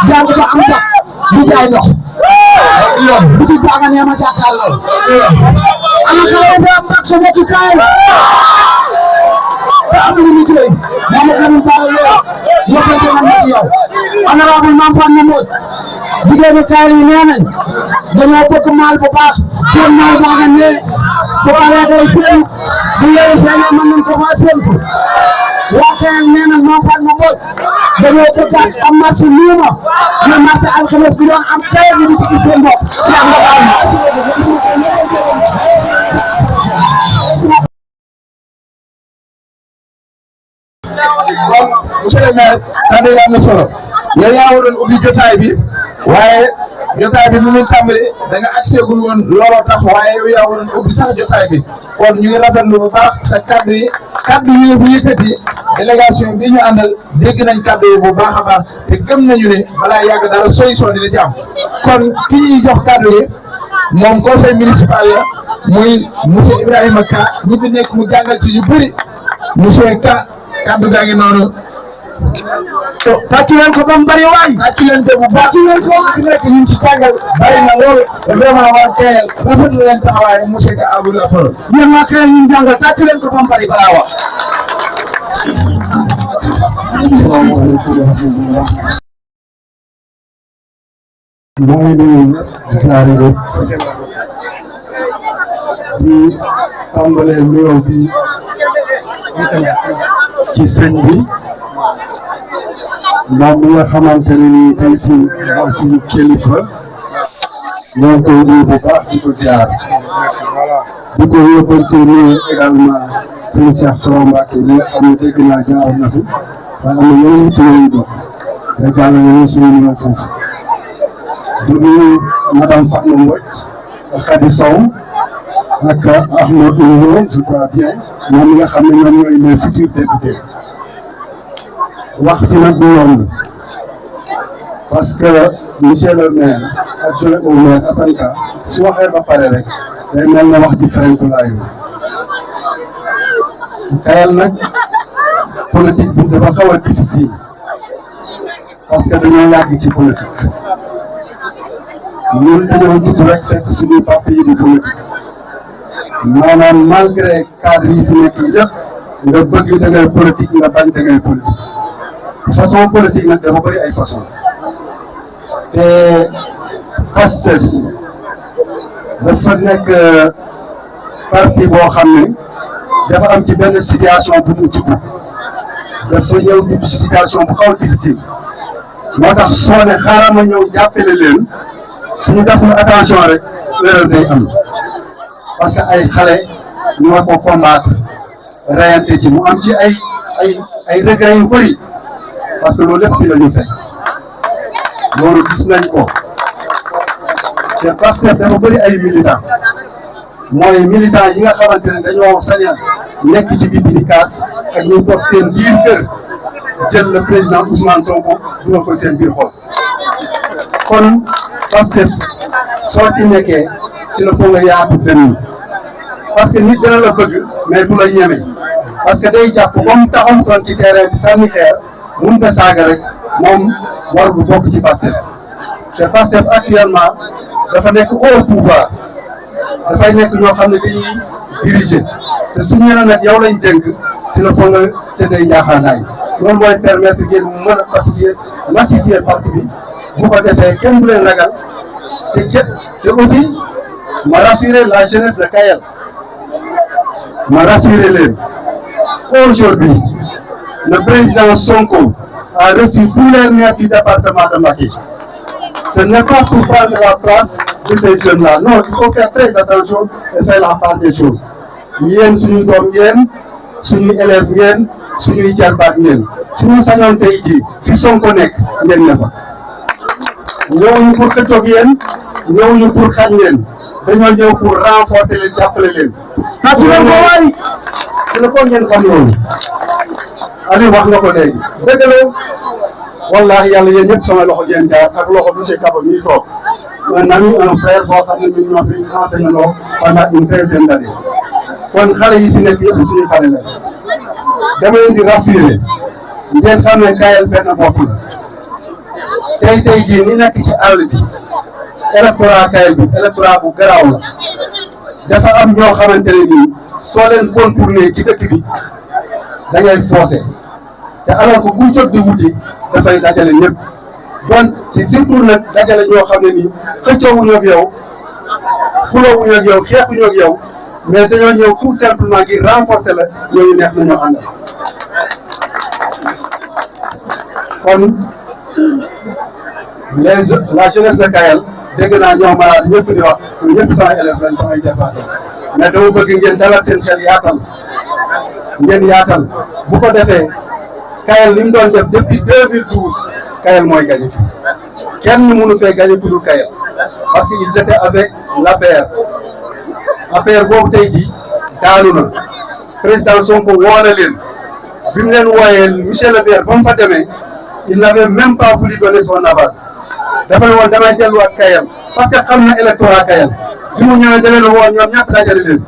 jàng ba am tax di jaay ndox bu ci baaga nee ma jàkkaarloo ana xale yi am Mbacké nekk Kayal te am lu ñu jëlee dama xam baal yow yëpp ci man ci yow honorable Mame Fane Mbodj jigéenu Kayal yi nee nañ dañoo bëgg maal bu baax seen maal baaga nee bu paree day seen bu yore seen mën nañ ko faa séntu waa Kayal nee na Mame Fane Mbodj dañoo bëggaat am marché luuma ñu marché alxames bi doon am Kayal ñu di ci gis seen bopp kon monsieur le maire kàddu yi am na solo yow yaa waroon ubbi jotaay bi waaye jotaay bi mu ngi tàmbali da nga accès gul woon looloo tax waaye yow yaa waroon ubbi sax jotaay bi kon ñu ngi rafetlu bu baax sa kàddu yi bu yëkkati délégation bi ñu àndal dégg nañ kàddu yi bu baax a baax te gëm nañu ne balaa yàgg dara solution dina ci am kon ki ñuy jox kàddu yi moom conseil municipal la muy monsieur Ibrahima Ka ñi fi nekk mu jàngal ci yu bëri monsieur Ka kàddu gaa ngi noonu tàcc leen ko ba mu bëri waay. tàcc leen ko bu baax tàcc leen ko ku nekk ñu ci tàngal bëri na loolu. vraiment waa Kayel rafetlu leen taxawaay monsieur Ka Abou la parole. yéen waa Kayel ñu jàngal tàcc leen ko ba mu bëri balaa wax. maa ngi nuyu ziare bi di tàmbalee nuyoo bi ci sëñ bi moom mi nga xamante ne nii tey fii mooy suñu kilifa ñoo ngi koy nuyu bu baax di ko ziar di ko yóbbante nuyu également sëñ Cheikh Thioro Mbacké bi nga xam ne dégg naa jaar na fi waaye am na yeneen nit yu dox te jàll nañu suñu nuyoo foofu di nuyu madame Fatma Mbodj ak Khady Sow ak Ahmed Ouro je crois bien ñoom ñi nga xam ne ñoom ñooy les futurs députés wax fi nag du yomb parce que monsieur le maire adjoint au maire Assane Ka su waxee ba pare rek day mel na wax ji ferenku laayu Kayel nag politique bi dafa xaw a difficile parce que dañoo yàgg ci politique ñun dañoo judd rek fekk suñuy papa yi di politique maanaam malgré cadre yi fi nekk yëpp nga bëgg da ngay politique nga bañ da ngay politique façon politique nag dafa bëri ay façon te Pastef dafa nekk parti boo xam ne dafa am ci benn situation bu mu jublu dafa ñëw jublu ci situation bu xaw a difficile moo tax soo ne xaaral ma ñëw jàppale leen suñu deful attention rek erreur day am parce que ay xale ñoo ko combattre reyante ci mu am ci ay regrets yu bëri parce que loolu lépp fi la ñu fekk loolu gis nañ ko te Pastef dafa bëri ay militants mooy militants yi nga xamante ne dañoo sañal nekk ci biti di kaas ak ñu toog seen biir kër jël le président Ousmane Sonko dugal ko seen biir xol kon Pastef soo ci nekkee si la foog nga yaatu dënnu parce que nit dina la bëgg mais du la ñeme parce que day jàpp comme taxawutoon ci terrain bi sànni xeer mun nga saaga rek moom warul bokk ci Pastef te Pastef actuellement dafa nekk au pouvoir dafay nekk ñoo xam ne dañuy diriger te suñu ñeneen nag yow lañ dénk si la foog nga tëddee njaaxaanaay loolu mooy permettre ngeen mën a massifier parti bi bu ko defee kenn du leen ragal te aussi ma rassurer la jeunesse de Kayel ma rassurer leen aujourd'hui le président Sonko a reçu tous les maires du département de Mbacké. Ce n'est pas pour prendre la place de ces jeunes-là. Non, il faut faire très attention et faire la part des choses. Yéen suñuy doom ngeen suñuy élèves ngeen suñuy jarbaat ngeen suñu sañoon tey jii fi Sonko nekk ngeen ne fa. ñëwuñu pour xëccoog yéen ñëwuñu pour xañ leen dañoo ñëw pour renforcer leen jàppale leen. tàcc leen ko waay. il faut ngeen xam loolu. Aliou wax nga ko léegi dëgg la wallaahi yàlla yéen ñëpp sama loxo ngeen jaar ak loxo monsieur Kaba mi toog un ami un frère boo xam ne ñun ñoo fi enseigné loo pendant une quinzaine d'années kon xale yi fi nekk yëpp suñu xale la dama leen di rassurer ngeen xam ne Kayel benn bopp la tey jii ni nekk ci àll bi électorat Kayel bi électorat bu garaaw la dafa am ñoo xamante ne nii soo leen contourné ci dëkk bi da ngay forcé te alors que bu jóg di wuti dafay dajale ñëpp donc te surtout nag dajale ñoo xam ne nii xëccoowuñu ak yow xuloowuñu ak yow xeexuñu ak yow mais dañoo ñëw tout simplement ngir renforcer la ñooñu neex na ñoo àndal kon la jeunesse de Kayel dégg naa ñoom malade ñëpp di wax ñëpp sama élève lañ samay jarbaat mais dama bëgg ngeen dalal seen xel ngeen yaatal bu ko defee Kayel li mu doon def depuis 2012 Kayel mooy gagné fi kenn mënu fee gagné ku dul Kayel parce que ils étaient avec l'APR boobu tey jii daanu na président Sonko woo na leen bi mu leen wooyee monsieur le maire ba mu fa demee il n'avait même pas voulu donner son aval dafa ne woon damay delluwaat Kayel parce que xam na électorat Kayel bi mu ñëwee da leen woo ñoom ñëpp dajale leen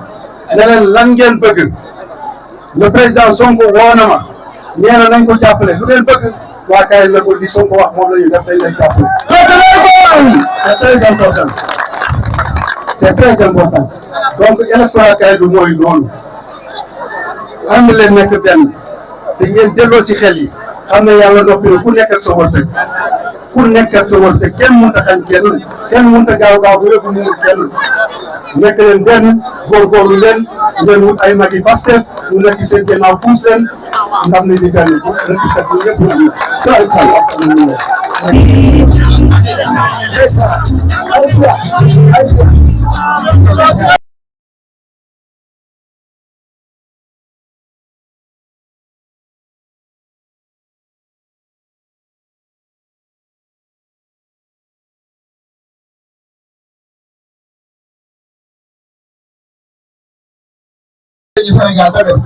ne leen lan ngeen bëgg le président Sonko woo na ma nee na nañ ko jàppale lu ngeen bëgg waa Kayel la ko di Sonko wax moom la ñu def dañ leen jàppale. c'est très important c'est très important donc électorat Kayel bi mooy noonu ànd leen nekk benn te ngeen delloo si xel yi xam ne yàlla noppi na ku nekk ak sa wërsëg ku nekk ak sa wërsëg kenn mënut a xañ kenn mënut a gaaw bu yóbbu muur kenn nekk leen benn góorgóorlu leen ngeen wut ay mag yi Pastef ñu nekk ci seen ginnaaw puus leen ndam ni di benn bu nekk ci ñu ñëpp ñu Sénégal tamit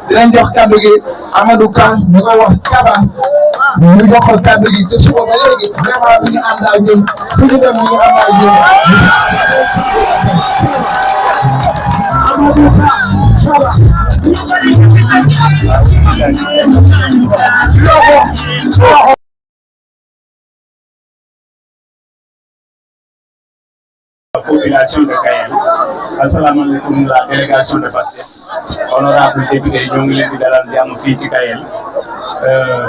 dinañ jox kàddu gi Amadou Ka ñu koy wax Kaba ñu jox ko kàddu gi te suba ba léegi vraiment bi ñu ànd ak ñun fu ñu dem ñu ànd ak ñun Amadou Ka population de Kayel, assalamu alaikum la délégation de Pastef, honorable député ñoo ngi leen di dalal jàmm fii ci Kayel,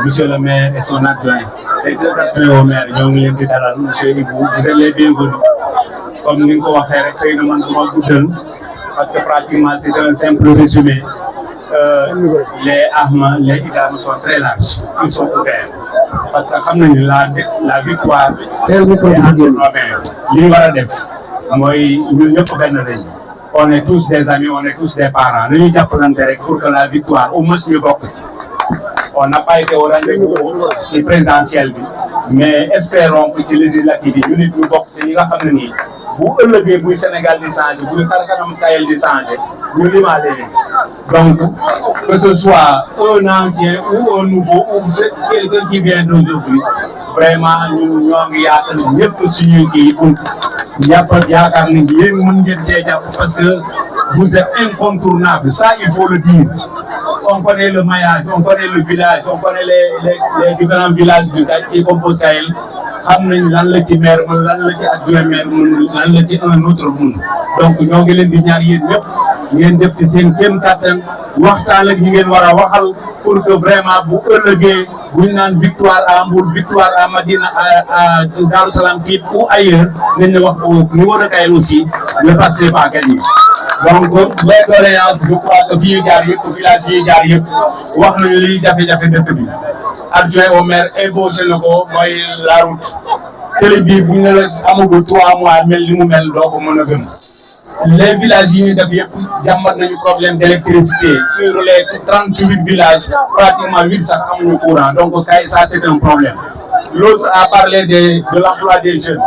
monsieur le maire et son adjoint, les deux adjoints au maire ñoo ngi leen di dalal monsieur Ibou, vous êtes les bienvenus. Comme ni nga ko waxee rek xëy na man duma guddal parce que pratiquement c'est un simple résumé. Les armes, les idées sont très larges, ils sont ouverts. Parce que xam nañu la victoire li war a def mooy ñun ñëpp benn lañ. On est tous des amis, on est tous des parents. Nous nous appelons pour que la victoire au moins mieux bokk ci. On n'a pas été au rendez-vous ci présidentiel bi, mais espérons que ci législative yi ñu nit ñu bokk te ñi nga xam ne nii bu ëllëgee buy Sénégal di changé buy xar kanam Kayel di changé ñu limaale leen. Donc que ce soit un ancien ou un nouveau ou quelqu'un qui vient d'aujourd'hui, vraiment ñun ñoo ngi yaatal ñëpp suñuy kii pour yaakaar ni yéen mën ngeen cee jàpp parce que vous êtes incontournable, ça il faut le dire. On connaît le maillage, on connaît le village, on connaît les différents villages qui composent Kayel. xam nañ lan la ci maire man lan la ci adjoint maire lan la ci un autre monde. Donc ñoo ngi leen di ñaan yéen ñëpp ngeen def ci seen kéem kattan waxtaan ak ñi ngeen war a waxal pour que vraiment bu ëllëgee buñ naan victoire à Mbour, victoire à Madina, à Darou Salam Kit ou ailleurs nañ ne wax au niveau de Kayel aussi le Pastef a gagné. Donc les doléances je crois que fii jaar yëpp village yi jaar yëpp wax nañu li jafe-jafe dëkk bi. Adjoint au maire ébauché na ko mooy la route télé bi bu ñu ne la amagul 3 mois mel li mu mel doo ko mën a gëm. Les villages yi ñu def yëpp jàmbat nañu problème d'électricité sur les 38 villages pratiquement 8 sax amuñu courant donc kay ça c'est un problème. L'autre a parlé de l'emploi des jeunes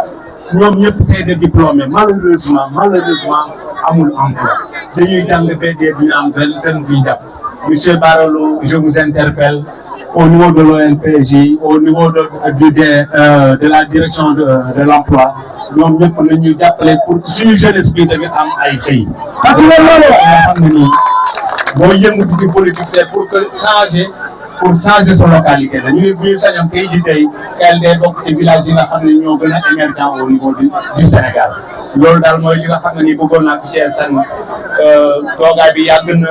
ñoom ñëpp c'est des diplômés malheureusement amul emploi dañuy jàng ba dee duñu am benn fi jàpp. Monsieur Barro, je vous interpelle au niveau de l'ONPJ, au niveau de la direction de l'emploi, ñoom ñëpp nañu jàppale pour que suñu jeunesse bi tamit am ay xëy. parce que loolu xam ne nii boo yëngatu ci politique c'est pour changer sa localité la ñu ne bu ñu sañoon tey jii tey Kayel day bokk ci village yi nga xam ne ñoo gën a émergent au niveau du Sénégal. loolu daal mooy li nga xam ne nii bëggoon naa ko ci seen toogaay bi yàgg na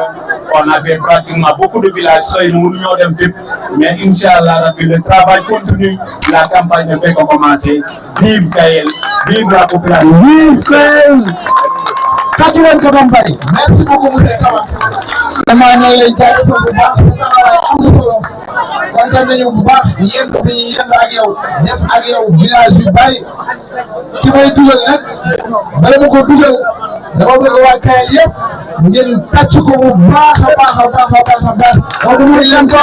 on a fait pratiquement beaucoup de villages xëy na mënuñoo dem fépp mais inch'Allah rabbi le travail continue, la campagne ne fait que commencer. Vive Kayel, vive la population, vive Kayel. Merci beaucoup monsieur Kaba. Vraiment ñoo ngi lay jaajëfal bu baax sa taxawaay am na solo kontaan nañu bu baax yéen bi yéen ak yow def ak yow village yu bari ki may dugal nag bala ma ko dugal dama bëgg waa Kayel yëpp ngeen tàcc ko bu baax a baax. kooku mooy leen ko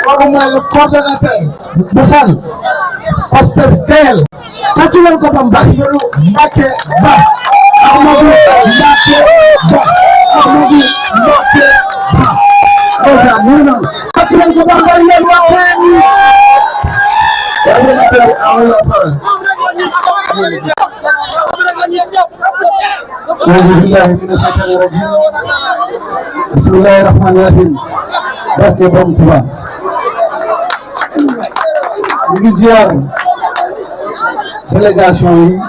kooku mooy le coordonnateur bu fan Pastef Kayel tàcc leen ko ba Mbacké Ba Amadou Mbacké Ba Amadou Mbacké Ba oja nono tàcc leen ko ba ngeen leen waxee Bismillahirrahmanirrahim. Barke Borom Tuubaa ñu ngi ziar délégation yi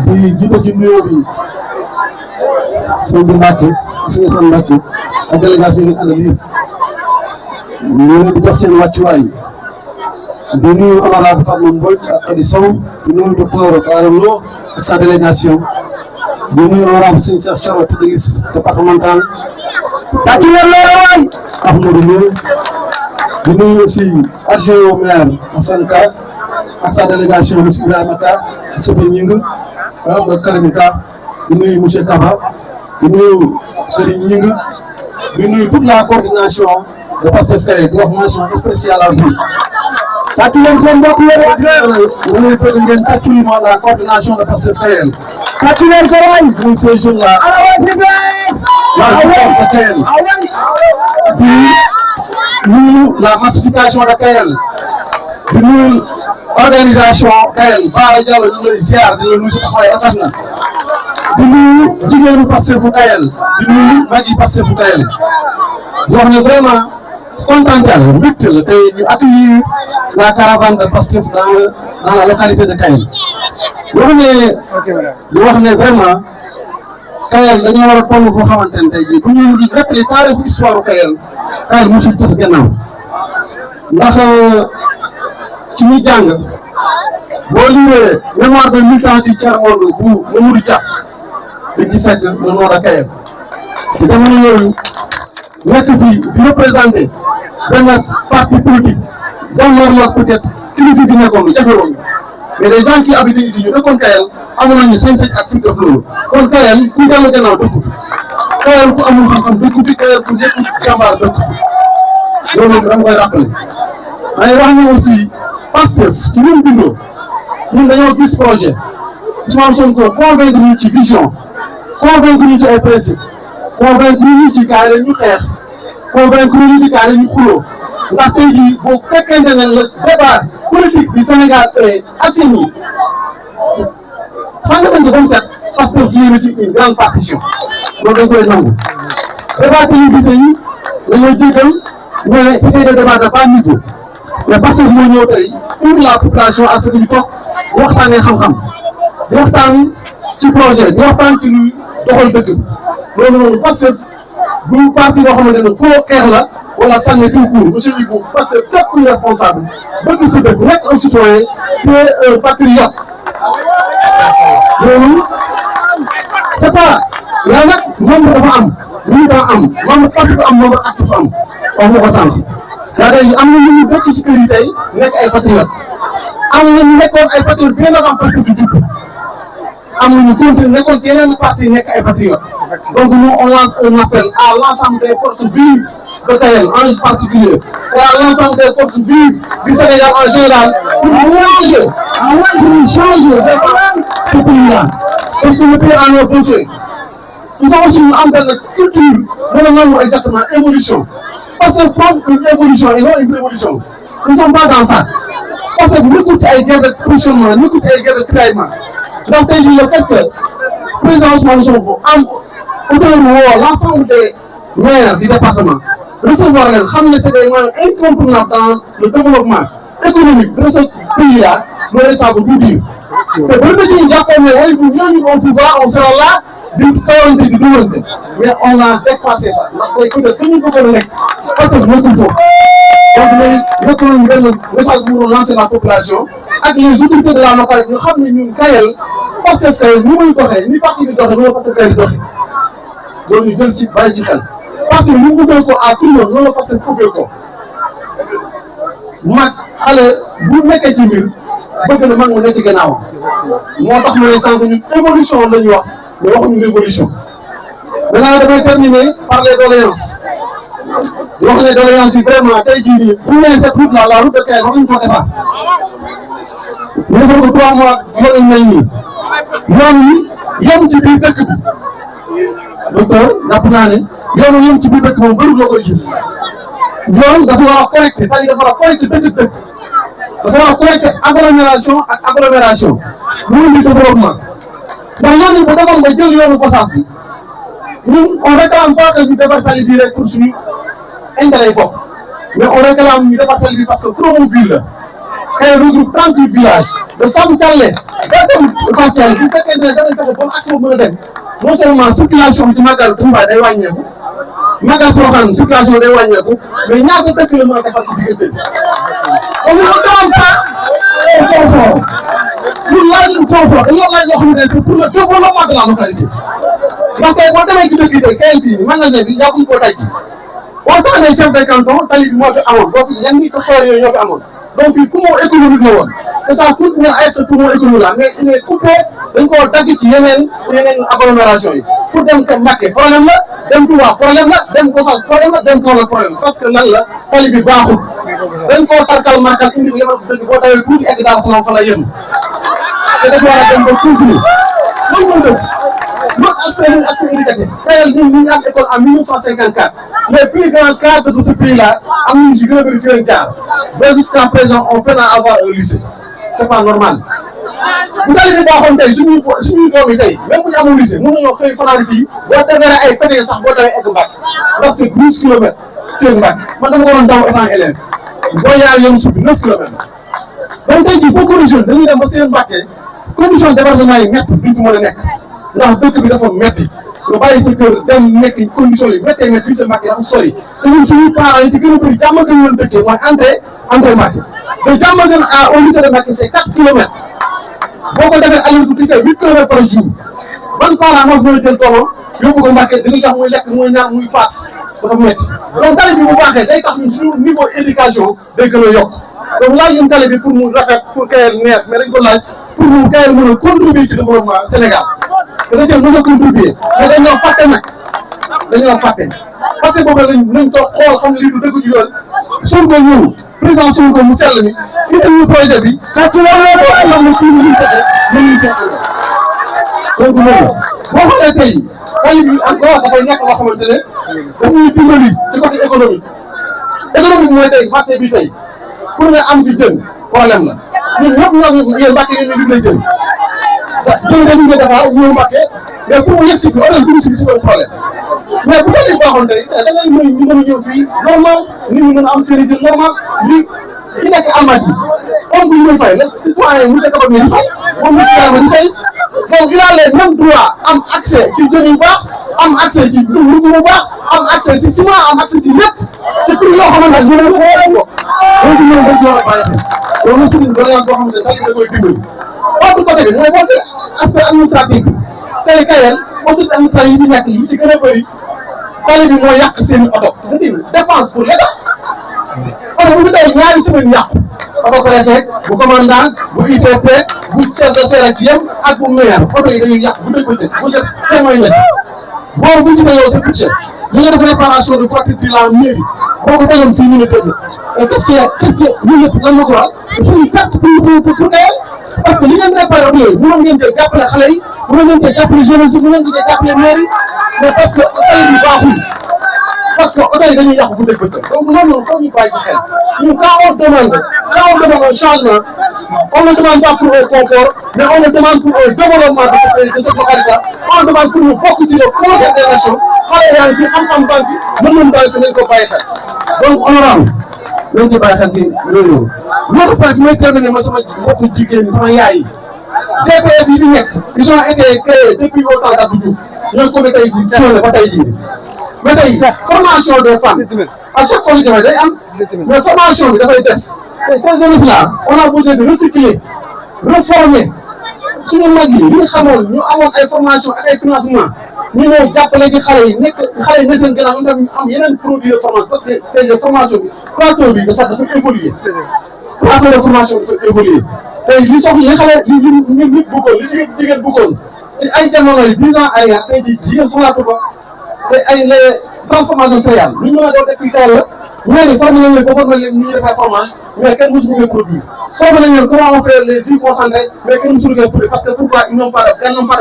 di jiite ci nuyoo bi sëñ bi Mbacké sëñ San Mbacké ak délégation yi ànd yëpp ñu leen di jox seen wàccuwaay di nuyu honorable Fatma Mbodj ak Adi Sow di nuyu docteur Lo ak sa délégation di nuyu honorable sëñ Cheikh Thioro tête de liste départemental tàcc leen loolu waay Ahmadou Lo di nuyu aussi adjoint au maire Assane Ka ak sa délégation monsieur Ibrahima Ka ak Sophie Ñing ak Karimi Ka di nuyu monsieur Kaba di nuyu Serigne Ñing di nuyu toute la coordination de Pastef Kayel di wax mention spéciale à vous. tàcc leen seen mbokk yéen ñu bëgg ngeen tàccu li ma la coordination de Pastef Kayel tàcc leen ko waay muy ces jeunes là la jeunesse de Kayel di nuyu la massification de Kayel di nuyu organisation Kayel Bara Diallo ñu ngi lay ziar di la nuyu si taxawaay rafet na di nuyu jigéenu Pastefu Kayel di nuyu mag yi Pastefu Kayel di wax ne vraiment contental mbégte la tey ñu accueillir la caravane de Pastef dans la localité de Kayel di wax ne vraiment Kayel dañoo war a toll foo xamante ne tey jii bu ñu nettali taarixu histoire Kayel Kayel mosul tas gannaaw ndax ci ñi jàng boo liwee mémoire de militant du tiers-monde bu Mamadou Dia dañ ci fekk le nom de Kayel te jamono yooyu nekk fii di représenté benn parti politique jàmmarloo ak peut-être kilifa fi nekkoon lu jafe woon mais les gens qui habitent ici ñu nekkoon Kayel amoon nañu sañ-sañ ak fit def loolu kon Kayel ku dellu gannaaw dëkku fi Kayel ku amul xam-xam dëkku fi Kayel ku nekk jàmbaar dëkku fi loolu dama koy rappelé mais wax na aussi Pastef ci ñun bindoo ñun dañoo gis projet Ousmane Sonko convaincre ñu ci vision convaincre ñu ci ay principe convaincre ñu ci kaay ñu xeex convaincre ñu ci kaay ñu xuloo ndax tey jii boo fekkente ne le débat politique du Sénégal est assaini sànq nañ ko ba mu set Pastef joué na ci une grande partition loolu dañ koy nangu débat télévisé yi dañoo jégal mais c'était des débats de bas niveau mais Pastef moo ñëw tey pour la population à ce que ñu toog waxtaanee xam-xam di waxtaan ci projet di waxtaan ci luy doxal dëkk loolu noonu Pastef du parti boo xamante ne foo xeex la wala sànni tout court monsieur Ibou Pastef képp kuy responsable bëgg sa dëkk nekk un citoyen te un patriote loolu c'est pas yaa nag membre dafa am militant am membre Pastef am membre actif am wax nga ko sànq daa day am na ñu dëkk ci kër yi tey nekk ay patriote am na ñu nekkoon ay patriote bien avant Pastef di judd am na ñu continué nekkoon ci yeneen parti nekk ay patriotes donc nous on lance un appel à l'ensemble des forces vives de Kayel en particulier et à l'ensemble des forces vives du Sénégal en général pour changer ce pays-là parce que le pays en est poussé. Il faut aussi nous en faire une culture de exactement évolution parce que comme une évolution et non une révolution nous ne sommes pas dans ça parce que nous écoutons ay guerre de positionnement nous écoutons ay guerre de trahison. Donc tey jii le fait que président Ousmane Sonko am auteur woo l'ensemble des maires du département recevoir leen xam ne c'est des moyens incontournables dans le développement économique de ce pays-là loolu ça veut tout dire te bu ñu ci jàppoon ne way bu ñooñu au pouvoir on sera là di fayante di duwante mais on a dépassé ça ndax tey peut être fi ñu bëggoon a nekk parce que nekkul foofu donc léegi nekk nañu benn message bu ñu lancer la population ak les autorités de la localité ñu xam ne ñun Kayel Pastef Kayel ni muy doxee ni parti bi doxee noonu Pastef Kayel doxee loolu ñu jël ci bàyyi ci xel parti bi ñu ubbee ko à tout le monde noonu la Pastef ubbee ko mag xale bu nekkee ci mbir bëgg na mag mu ne ci gannaaw moo tax ma ne sànq ñun évolution la ñu wax mais waxuñu révolution maintenant damay terminer par les doléances di wax ne doléances yi vraiment tey jii nii bu ñu nee cette route là la route de Kayel war nañu ko defar ñu defal ko 3 mois yoon yu mel nii yoon yi yem ci biir dëkk bi docteur jàpp naa ne yoon yem ci biir dëkk moom bëri loo koy gis yoon dafa war a connecté tali dafa war a connecté dëkk dafa war a connecté agglomération ak agglomération lu indi développement ndax yoon yi bu demoon nga jël yoonu Gossas bi ñun on réclame pas que ñu defar tali bii rek pour suñu intérêt bopp mais on réclame ñu defar tali bi parce que Promoville la elle regroupe 38 villages de Sam Thialé ba dem Fass Thialé bu fekkee ne danañ fexe bon action mën a dem non seulement circulation bi ci Magal Touba day wàññeeku Magal Porokhane circulation day wàññeeku mais ñaata dëkk la mën a defar ci diggante bi on ne demande pas au confort ñun laajuñu confort dañoo laaj loo xamante ne c'est pour le développement de la localité ndax tey boo demee ci dëkk yi tey kayal fii magasin bi yàgguñu koo daj au temps des chefs de canton tali bi moo fi amoon boo fi yan nit xeer yooyu ñoo fi amoon donc fii poumon économique la woon te ça coûte nga ay sa poumon économique la mais il est coupé dañ koo dagg ci yeneen agglomération yi pour dem ka Mbacké problème la dem Touba problème la dem Gossas problème la dem Kaolack problème parce que lan la tali bi baaxul dañ koo tarkal markal indi ko yemal ko dëgg boo tawee tuuti egg daal fa la yem te dafa war a dem ba continue loolu mooy dëgg notre aspect éducatif tey ñun ñu am école en 1954 les plus grands cadres de ce pays là am nañu si gën a bëri fi leen jaar mais jusqu'à présent on peine à avoir un lycée c'est pas normal bu tali bi baaxoon tey suñuy doom yi tey même bu ñu amul lycée mën nañoo xëy fanaan fii boo déggee ay pété sax boo tawee egg Mbacké ndax c'est 12 kilomètres fii Mbacké man dama ko doon daw étant élève boo yaar yoon suuf bi 9 kilomètres donc tey jii beaucoup de jeunes dañuy dem ba seen Mbacké condition d'hébergement yi métti duñ fi mën a nekk ndax dëkk bi dafa métti nga bàyyi sa kër dem nekk condition yi méttee métti sa Mbacké dafa sori te ñun suñuy parents yi ci gën a bëri jàmm gën leen dëkkee mooy entrée Mbacké te jàmm gën au lycée de Mbacké c'est 4 kilomètres boo ko defee aller tu fais 8 kilomètres par jour ban parent moo mën a jël doomam yóbbu ko Mbacké di nga jox muy lekk muy naan muy paas dafa métti donc tali bi bu baaxee day tax ñun suñu niveau éducation day gën a yokk donc laaj ñun tali bi pour mu rafet pour Kayel neex mais dañ ko laaj pour mu Kayel mën a contribuer ci développement Sénégal te dañ cee mën a contribuer mais dañoo fàtte nag fàtte boobu lañ toog xool xam ne lii du dëgg ci yoon Sonko ñëw président Sonko mu sell mi indi ñu projet bi quand ci wàllu boo xam ne kii bi ñu fexe mën ñu seetlu donc loolu boo xoolee tey tali bi encore dafay nekk loo xamante ne daf ñuy dimbali ci côté économique mooy tey marché bi tey pour nga am fi jën problème la ñun ñëpp ñoo yéen Mbacké ngeen ñu gis nañ jën dañu koy defar ñëw Mbacké mais pour mu yegg si fi oto yi si un problème mais bu tali baaxoon tey da ngay mën ñu mën a ñëw fii normal nit ñi mën a am seen i jën normal li ki nekk Almadies comme bu ñu fay la citoyen mu nekk ba di fay moom mu di fay donc il a les mêmes droits am accès ci jën yu baax am accès ci dugub bu baax am accès ci ciment am accès ci lépp te pour yoo xamante ne ñu ne ko donc ñoom dañ ci war a bàyyi xel loolu suñu doléance boo xamante ne tali da koy dimbali autre côté bi mooy côté aspect administratif bi tey Kayel autorité administrative yi fi nekk yi ci gën a bëri tali bi moo yàq seen i oto c'est-à-dire dépense pour l'État oto bu fi tey ñaari semaine yàqu oto préfet bu commandant bu ICP bu chef de service yem ak bu maire oto yi dañuy yàq bu dee bëccëg bu set te mooy ñetti boo visité yow sa budget li nga def réparation de facture de la mairie boo ko tegoon fii ñu ne tëdd et qu'est-ce que ñun ñëpp lan la ko waral c'est une perte pour Kayel parce que li ngeen réparé oto yooyu mënoon ngeen cee jàppale xale yi mënoon ngeen cee jàppale jeunesse bi mënoon ngeen cee jàppale maire yi mais parce que tali bi baaxul parce que oto yi dañuy yàqu bu dee bëccëg donc loolu foog ñu bàyyi ci xel ñun quand on demande un changement on ne demande pas pour un confort mais on le demande pour un développement de cette localité on demande pour ñu bokk ci le concert des nations xale yaa ngi fi xam-xam baa ngi fi mën-mën baa ngi fi nañ ko bàyyi xel donc honorable nañ ci bàyyi xel ci loolu l'autre point fi may terminer ma sama mbokku jigéen ñi sama yaay yi CPF yi fi nekk ils ont été créés depuis au temps d'Abdou Diouf ñoo ko tey jii fonctionné ba tey jii mais tey formation des femmes à chaque fois ñu demee day am mais formation bi dafay des tey ces jeunes là on a besoin de recycler reformer suñu mag yi ñu xamoon ñu amoon ay formation ak ay financement ñu ñëw jàppale ci xale yi nekk xale yi ne seen gannaaw ñu am yeneen produit de formation parce que tey formation bi plateau bi dafa évoluer plateau de formation dafa évoluer tey li soxla li xale li nit bëggoon li jigéen bëggoon ci ay jamono yi 10 ans arrière tey jii jigéen soxlaatu ko tey ay les transformations céréales lu ñu mën a doon def fii tey la mais ni formé nañ leen ba formé leen ñu ñu defee formation mais kenn mosu ko fee produit formé nañ leen comment on fait les jus concentrés mais kenn mosu ko fee produit parce que pourquoi ils n'ont pas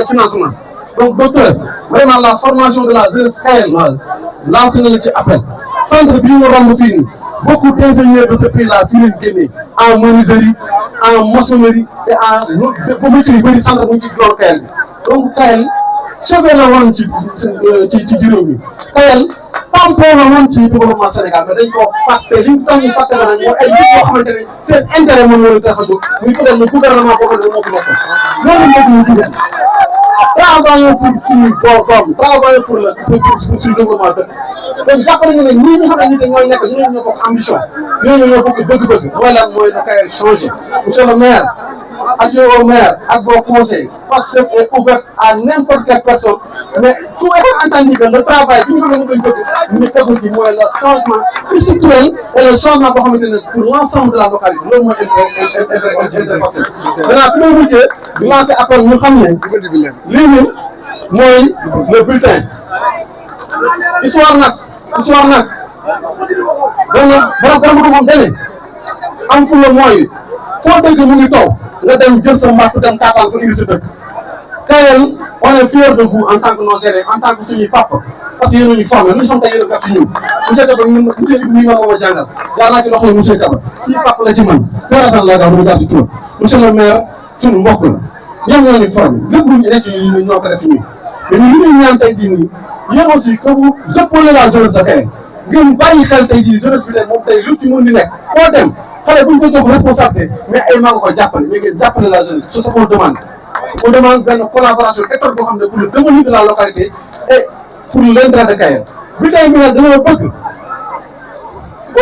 de financement donc docteur vraiment la formation de la jeunesse kayeloise lancé na la ci appel centre bii nga romb fii nii beaucoup d'ingénieurs de ce pays là fii lañ génnee en menuiserie en maçonnerie et en métier yu bëri centre bu ñu ci loolu Kayel bi donc Kayel chauffeur la woon ci réew mi Kayel tampon la woon ci développement Sénégal mais dañ koo fàtte li ñu tax ñu fàtte nag mooy ay nit yoo xamante ne seen intérêt moom moo leen tax a jóg muy peut-être le gouvernement boo xam ne moo fi nekk loolu lañ bëgg ñu tuddee travailler pour suñu doom travailler pour suñu développement dëkk donc jàpp nañu ne ñii nga xam ne ñooy nekk ñooñu ñoo bokk ambition ñooñu ñoo bokk bëgg-bëgg mooy lan mooy na kay changer monsieur le maire adjoint au maire ak vos conseils parce que est ouvert à n'importe quelle personne mais su étant entendu que le travail bi ñu xam ne moom lañ bëgg ñu tegu ci mooy le changement structurel et le changement boo xamante ne pour l'ensemble de la localité loolu mooy intervention maintenant fi may mujjee di lancer appel ñu xam ne lii nii mooy le bulletin histoire nag borom moom dene am fu la mooy foo dégg mu ngi taw nga dem jël sa mbatt dem taataan fa indi sa dëkk Kayel on est fier de vous en tant que nos élèves en tant que suñuy papa parce que yéen a ñu formé lu ñu xam tey yéen a def si ñun monsieur Kaba monsieur Ibrahima ma ko jàngal jaar naa ci loxo monsieur Kaba kii papa la ci man pérasan laa gaaw dama jaar ci turam monsieur le maire suñu mbokk la ñoom ñoo ñu formé lépp lu ñu nekk ñu ñoo ko def si ñun mais ñun li ñuy ñaan tey jii nii yéen aussi que vous épaulez la jeunesse de Kayel ngeen bàyyi xel tey jii jeunesse bi tey moom tey lu ci mën di nekk foo dem xale bu ñu fa jox responsabilité mais ay maa nga ko jàppale mais ngeen jàppale la jeunesse c'est ce qu'on demande on demande benn collaboration étroite boo xam ne pour le développement de la localité et pour l'intérêt de Kayel bi tey bi nag dañoo bëgg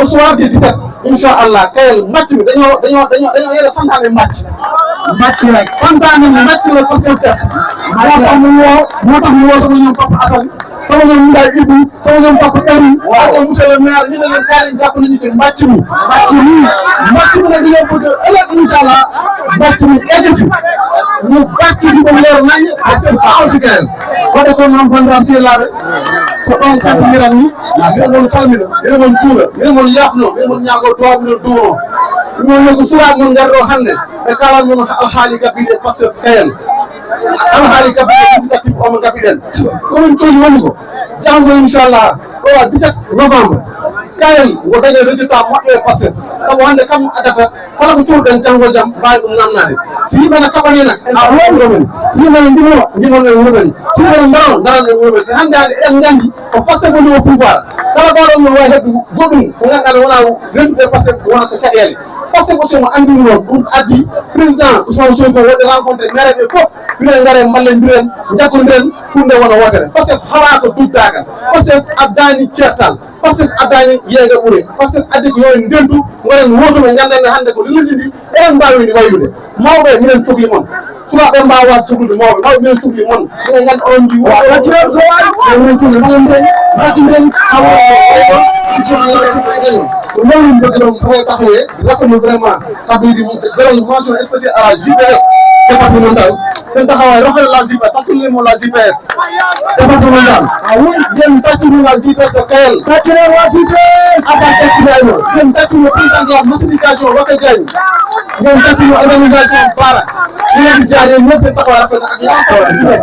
au soir du 17 incha allah Kayel match bi dañoo yore santaane match rek santaane match la parce que moo tax mu woo sama ñoom Papa Assane sama ñoom Ndiaye Ibou sama ñoom Papa Karim waaw monsieur le maire ñu ne leen kaay leen jàpp nañu ci match bi nag dañoo bëgg ëllëg incha allah match bi egg fi ñu bàcc fi ba mu leer nañ ak seen taxaw ci Kayel wade ko noon bandiraɓe sehlaaɓe ko ɗon kampidiran ni minen mon salmina minen mon cuura minen mon yaafno minen mon ñaago duwaw minen duwono ɗum woni ko suwaɓe mon ngar ɗo hannde ɓe kalan mon alhaali gabbiɗe Pastef Kayel alhaali gabbiɗe législatif omo gabbiɗen komin cooni woni ko janngo inchallah o 17 novembre Kayel ngo dañe résultat moƴƴo e Pastef sabu hannde kam adata kala ko cuurɗen janngo jam mbawi ɗum namnade si yimɓe ne kaɓani nak en wuro men si yimɓe ne ndimono ndimon e wuro men si yimɓe ne darano daran e wuro men te hannde eɗen nganndi ko Pastef woni o pouvoir kala ɓaɗon no wawi hedde goɗɗum ko ngannduɗa wona rendude Pastef wona ko caɗele Pastef aussi mo anndiri noon ɗum addi président Ousmane Sonko waɗi rencontré maire ɓe fof minen ngare mballodiren jaggodiren pour nde wona wotere Pastef hawa ko duddaka Pastef addani certal Pastef addani yeega ɓuure Pastef addi ko yo en ndentu gonen wotuɓe gandande hannde ko lisidi eɗen mbawini waylude mawɓe minen cohli moon sukaɓe mbawa cohlude mawɓe minen cohli moon minen gandi on ji minen cohli mbaɗiren loolu ñu bëgg doon fay taxawee rafetlu vraiment kàddu yi di mention spéciale à la JPS départementale seen taxawaay rafetlu la JPS tàccul moo la JPS départementale yéen tàccul la JPS de Kayel tàccul la JPS Assane Ibrahima yéen tàccul le président de la massification Waké Diagne yéen tàccul organisation Bara ñu leen di ziar yéen ñëpp seen taxawaay rafet na ak l'ensemble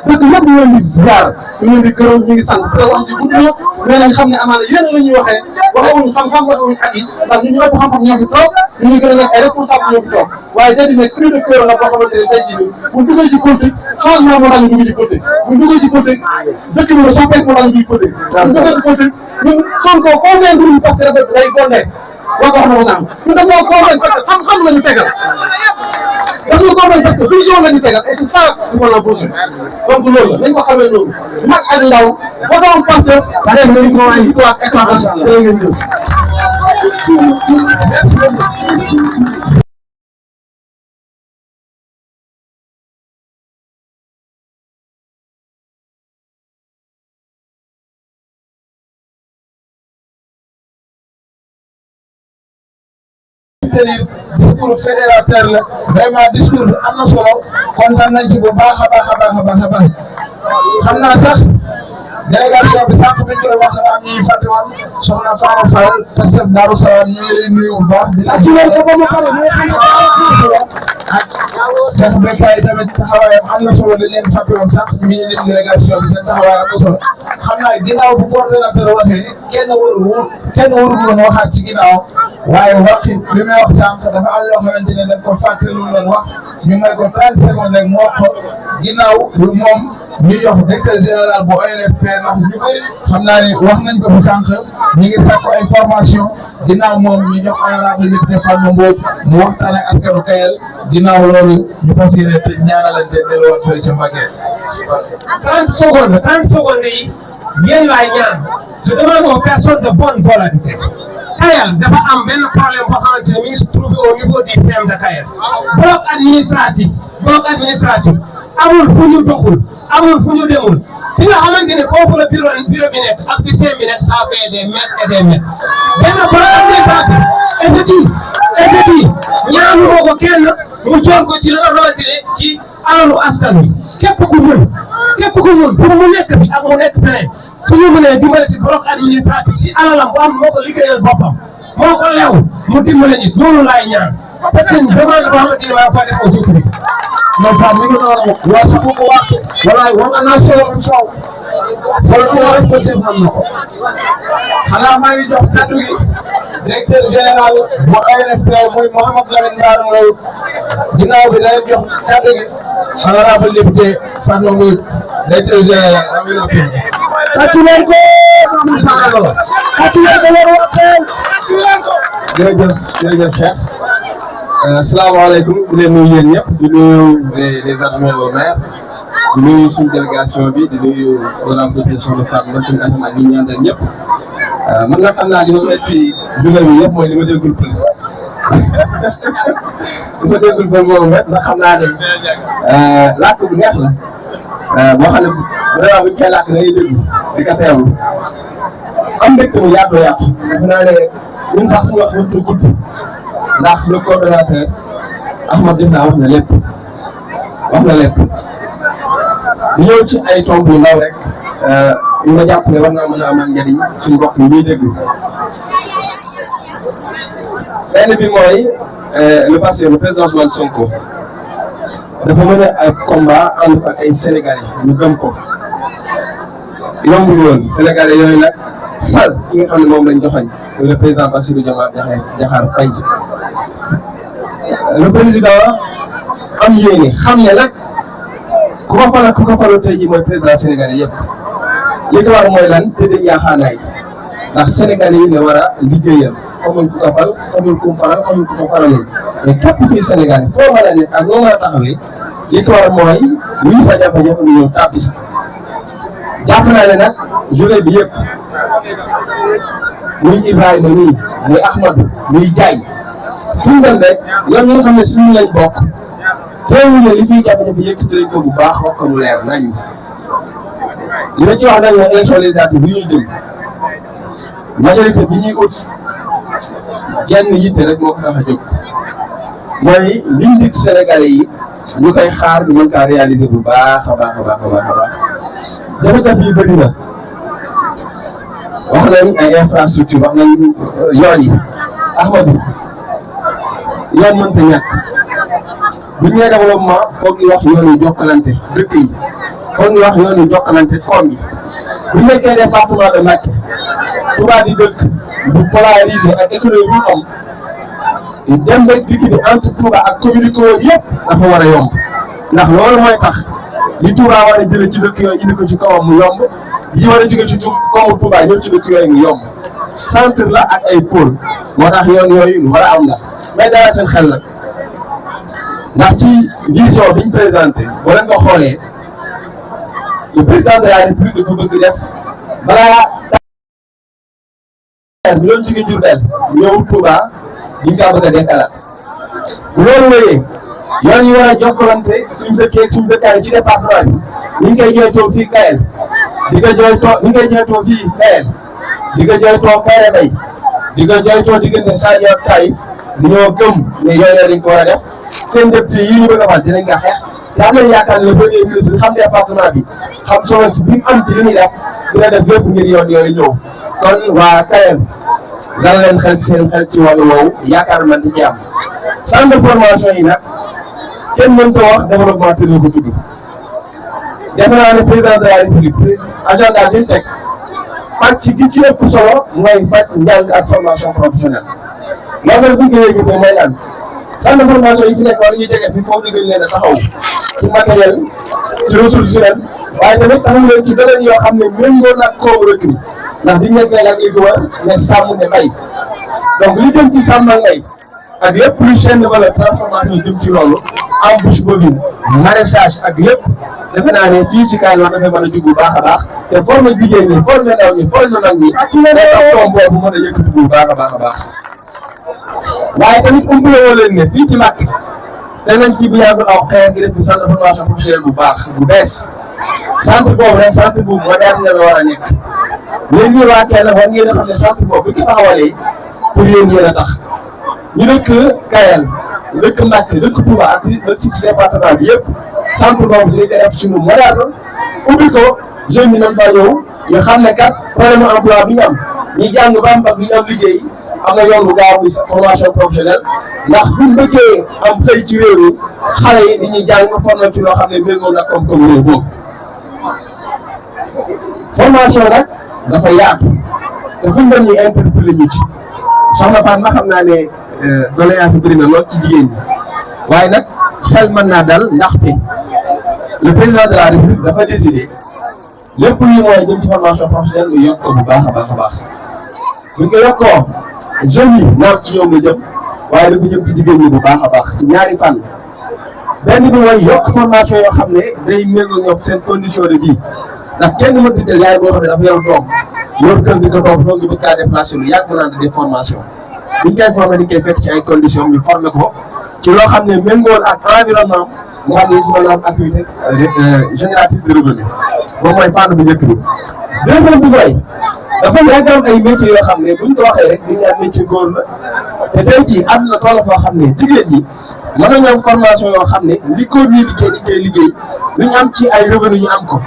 dëkk yëpp ñu leen di ziar ñu leen di gërëm ñu ngi sant te wax ji gudd na mais nañ xam ne amaana yéen la ñuy waxee waxewuñ xam-xam waxewuñ at yi ndax ñu ëpp xam-xam ñoo fi toog ñu ngi gën a nekk ay responsable ñoo fi toog waaye day di ne cri de cœur la boo xamante ne tey jii nii bu duggee ci politique changement moo tax ñu dugg ci politique bu duggee ci politique dëkk bi la soppeeku moo tax ñu dugg ci politique bu duggee ci politique ñun Sonko convaincre ñu parce que dafa day bondé wax na ko sànq ñun dañoo convaincre parce que xam-xam la ñu tegal dañu ko convaincre parce que vision la ñu tegal et c'est ça qu'on a besoin donc loolu la nañ ko xamee noonu mag ak ndaw voton Pastef def nañ ko ay victoire éclatant ngeen jëf tenir discours fédérateur la vraiment discours bi am na solo kontaan nañ ci bu baax a baax xam naa sax délégation bi sànq bi ñu koy wax dafa am ñuy fàtte woon soxna Fama Fall Pastef Darou Salaam ñu ngi lay nuyu bu baax di la Cheikh Mbacké tamit taxawaayam am na solo dañ leen fàtte woon sax ñu ngi lim délégation bi seen taxawaay am na solo xam naa ginnaaw bu coordonnateur waxee kenn warul woon waxaat ci ginnaaw waaye wax bi may wax sànq dafa am loo xamante ne daf ko fàtte lu mu doon wax ñu may ko 30 secondes rek mu wax ko ginnaaw lu moom ñu jox directeur général bu ONFP ndax ñu bëri xam naa ne wax nañ ko fi sànq ñu ngi sàkku information ginnaaw moom ñu jox honorable député Fatma Mbodj mu waxtaan ak askanu Kayel ginnaaw loolu ñu fas yéene te ñaanalante delluwaat fële ca Mbacké. 30 secondes yi yéen laay ñaan je demande aux personnes de bonne volonté. Kayel dafa am benn problème boo xamante ne mi ngi se trouvé au niveau du CEM de Kayel bloc administratif amul fu ñu doxul amul fu ñu demul fi nga xamante ne foofu la bureau bi nekk ak fi CEM bi nekk ça fait des mètres et des mètres benn bloc administratif et je dis ñaanu moo ko kenn mu jox ko ci la nga xamante ne ci alalu askan wi képp ku mën fu mu nekk fi ak mu nekk feneen suñu mënee dimbale si bloc administratif si alalam bu am moo ko liggéeyal boppam moo ko leew mu dimbale ñi loolu laay ñaan c'est une demande boo xamante ne maa ko def aux autorités. non ça mi ngi noonu waa su ko waxee walaay wax naa solo solo ci wàllu possible am na ko xanaa maa ngi jox kaddu gi directeur général bu ONFP muy Mouhamed Lamine Bara Mbaye ginnaaw bi danañ jox kaddu gi honorable député Fatma Mbodj directeur général Amina Pine. jërëjëf Cheikh asalaamaaleykum di leen nuyu yéen ñëpp di nuyu les adjoints au maire di nuyu suñu délégation bi di nuyu honorable député de Fatma suñu asam ak ñu ñaanal ñëpp man nag xam naa li ma metti journée bi yëpp mooy li ma déggul pël li ma déggul pël boobu met ndax xam naa ne làkk bu neex la boo xam ne vraiment buñ koy làkk da ngay déglu di ko teewlu am mbégte mu yaatu defe naa ne ñun sax suñu wax mënut a gudd ndax le coordonnateur Ahmad def naa wax na lépp di ñëw ci ay tomb yu ndaw rek yu ma jàpp ne war naa mën a amal njëriñ suñu mbokk yi ñuy déglu benn bi mooy le passé le président Ousmane Sonko dafa mën a ay combat ànd ak ay sénégalais ñu gëm ko yombul woon sénégalais yooyu nag fal ki nga xam ne moom lañ joxañ le président Bassirou Diomaye Diakhar Faye le président am yéene xam ne nag ku ko faloo tey ji mooy président sénégalais yëpp li ko war mooy lan te dañ yaaxaanaay ndax sénégalais yi la war a liggéeyal xamul ku ko fal xamul ku mu faral xamul ku ko faralul mais képp kuy sénégalais foo mën a nekk ak noo mën a taxawee li ko war mooy luy sa jafe-jafe ñu ñëw tàbbi sa jàpp naa ne nag journée bi yëpp muy Ibrahima nii muy Ahmadou muy Ndiaye suñu dem rek ñoom ñi nga xam ne suñu lañ bokk teewul ne li fiy jafe-jafe yëkkati nañ ko bu baax wax ko mu leer nañ li ma ci wax nag mooy élection législative bi ñuy jëm majorité bi ñuy ut genn yitte rek moo ko tax a jóg mooy liñ dig Sénégalais yi ñu koy xaar ñu mën kaa réaliser bu baax a baax. jafe-jafe yi bëri na wax nañ ay infrastructure wax nañ yoon yi Ahmadou yoon mënta ñàkk bu ñu nee développement foog ñu wax yoon yu jokkalante dëkk yi foog ñu wax yoon yu jokkalante koom yi bu ñu nekkee département de Mbacké Touba di dëkk bu polarisé ak économie bu am dem ba dikk bi entre Touba ak commune ko yëpp dafa war a yomb ndax loolu mooy tax li Touba war a jëlee ci dëkk yooyu indi ko ci kawam mu yomb li war a jóge ci kawam Touba ñëw ci dëkk yooyu mu yomb centre la ak ay pôle moo tax yoon yooyu lu war a am la mais dara seen xel nag ndax ci vision biñ présenté boo leen ko xoolee le président de la République dafa bëgg def balaa bi doon jóge Diourbel ñëw Touba diñ kaa bëgg a dekkalaat bu loolu wéyee yoon yi war a jokkalante suñu dëkkee suñu dëkkaay ci département bi ni ñu koy jooytoo fii Kayel di ko jooytoo ni ñu koy jooytoo fii Kayel di ko jooytoo Kayel Bay di ko jooytoo diggante Sadio ak Taïf dañoo gëm ne yooyu dañ ko war a def seen député yi ñu bëgg a fal dinañ nga xeex te am nañ yaakaar ne le premier ministre xam département bi xam solo si bi mu am ci li muy def dina def lépp ngir yoon yooyu ñëw kon waa Kayel dal leen xel ci seen xel ci wàllu woowu yaakaar man di ci am centre de formation yi nag kenn mënta wax développement te ko tudd defe naa ne président de la république agenda bi mu teg pàcc gi ci ëpp solo mooy faj njàng ak formation professionnelle loolu nag bu ñu ko yëgatee mooy lan centre de formation yi fi nekk wala ñuy jege fi foofu ñu gën leen a taxaw ci matériel ci ressources humaines waaye tamit taxaw leen ci domaine yoo xam ne méngoo nag koomu recrue ndax di nekkee ak li ko war ne sàmm ne bay donc li jëm ci sàmm ak mbay ak lépp luy chaîne de valeur transformation jëm ci loolu embouche bovine maraîchage ak lépp defe naa ne fii ci Kayel war dafay mën a jug bu baax a baax te former jigéen ñi former ndaw ñi former mag ñi day am tomb boobu mën a yëkkati bu baax a baax a baax waaye tamit umpale woo leen ne fii ci Mbacké te nañ fi bu yàggul aw xeer gi def fi centre de formation professionnelle bu baax bu bees centre boobu rek centre bu moderne la war a nekk yéen ñi waa Kayel war ngeen a xam ne centre boobu bi ki taxawalee pour yéen yéen a tax ñu dëkk Kayel dëkk Mbacké dëkk Touba ak dëkk ci département bi yëpp centre boobu dinañ ko def ci nu moderne ubbi ko jeunes yi nañ fa ñëw ñu xam ne kat problème emploi bi ñu am ñi jàng ba am bac bi ñu am liggéey am na yoon bu gaaw muy formation professionnelle ndax buñ bëggee am xëy ci réew mi xale yi dañuy jàng formé ci loo xam ne méngoo nag comme réew boobu formation nag dafa yaatu te fu mu dem ñu interpellé ñu ci soxna Fatou ma xam naa ne doléance bëri na lool ci jigéen ñi waaye nag xel mën naa dal ndaxte le président de la république dafa décidé lépp luy mooy jëm ci formation professionnelle mu yokk ko bu baax a baax a baax bu ñu ko yokkoo jeunes yi naam ci ñoom la jëm waaye dafa jëm ci jigéen ñi bu baax a baax ci ñaari fànn benn bi mooy yokk formation yoo xam ne day méngoo ñoom seen condition de vie ndax kenn mën di jël yaay boo xam ne dafa yor doom yor kër di ko toog doom ñu bëgg kaa déplacé lu yàgg naan di def formation buñ koy formé di koy fekk ci ay conditions ñu formé ko ci loo xam ne méngoon ak environnement nga xam ne si mën a am activité génératrice de revenu moom mooy fànn bu njëkk bi. deuxième bi mooy dafa yàgg am ay métiers yoo xam ne buñ ko waxee rek dañuy am métier góor la te tey jii àdduna toll foo xam ne jigéen ñi mën nañu am formation yoo xam ne li ko ñuy liggéey di koy liggéey lu ñu am ci ay revenu ñu am ko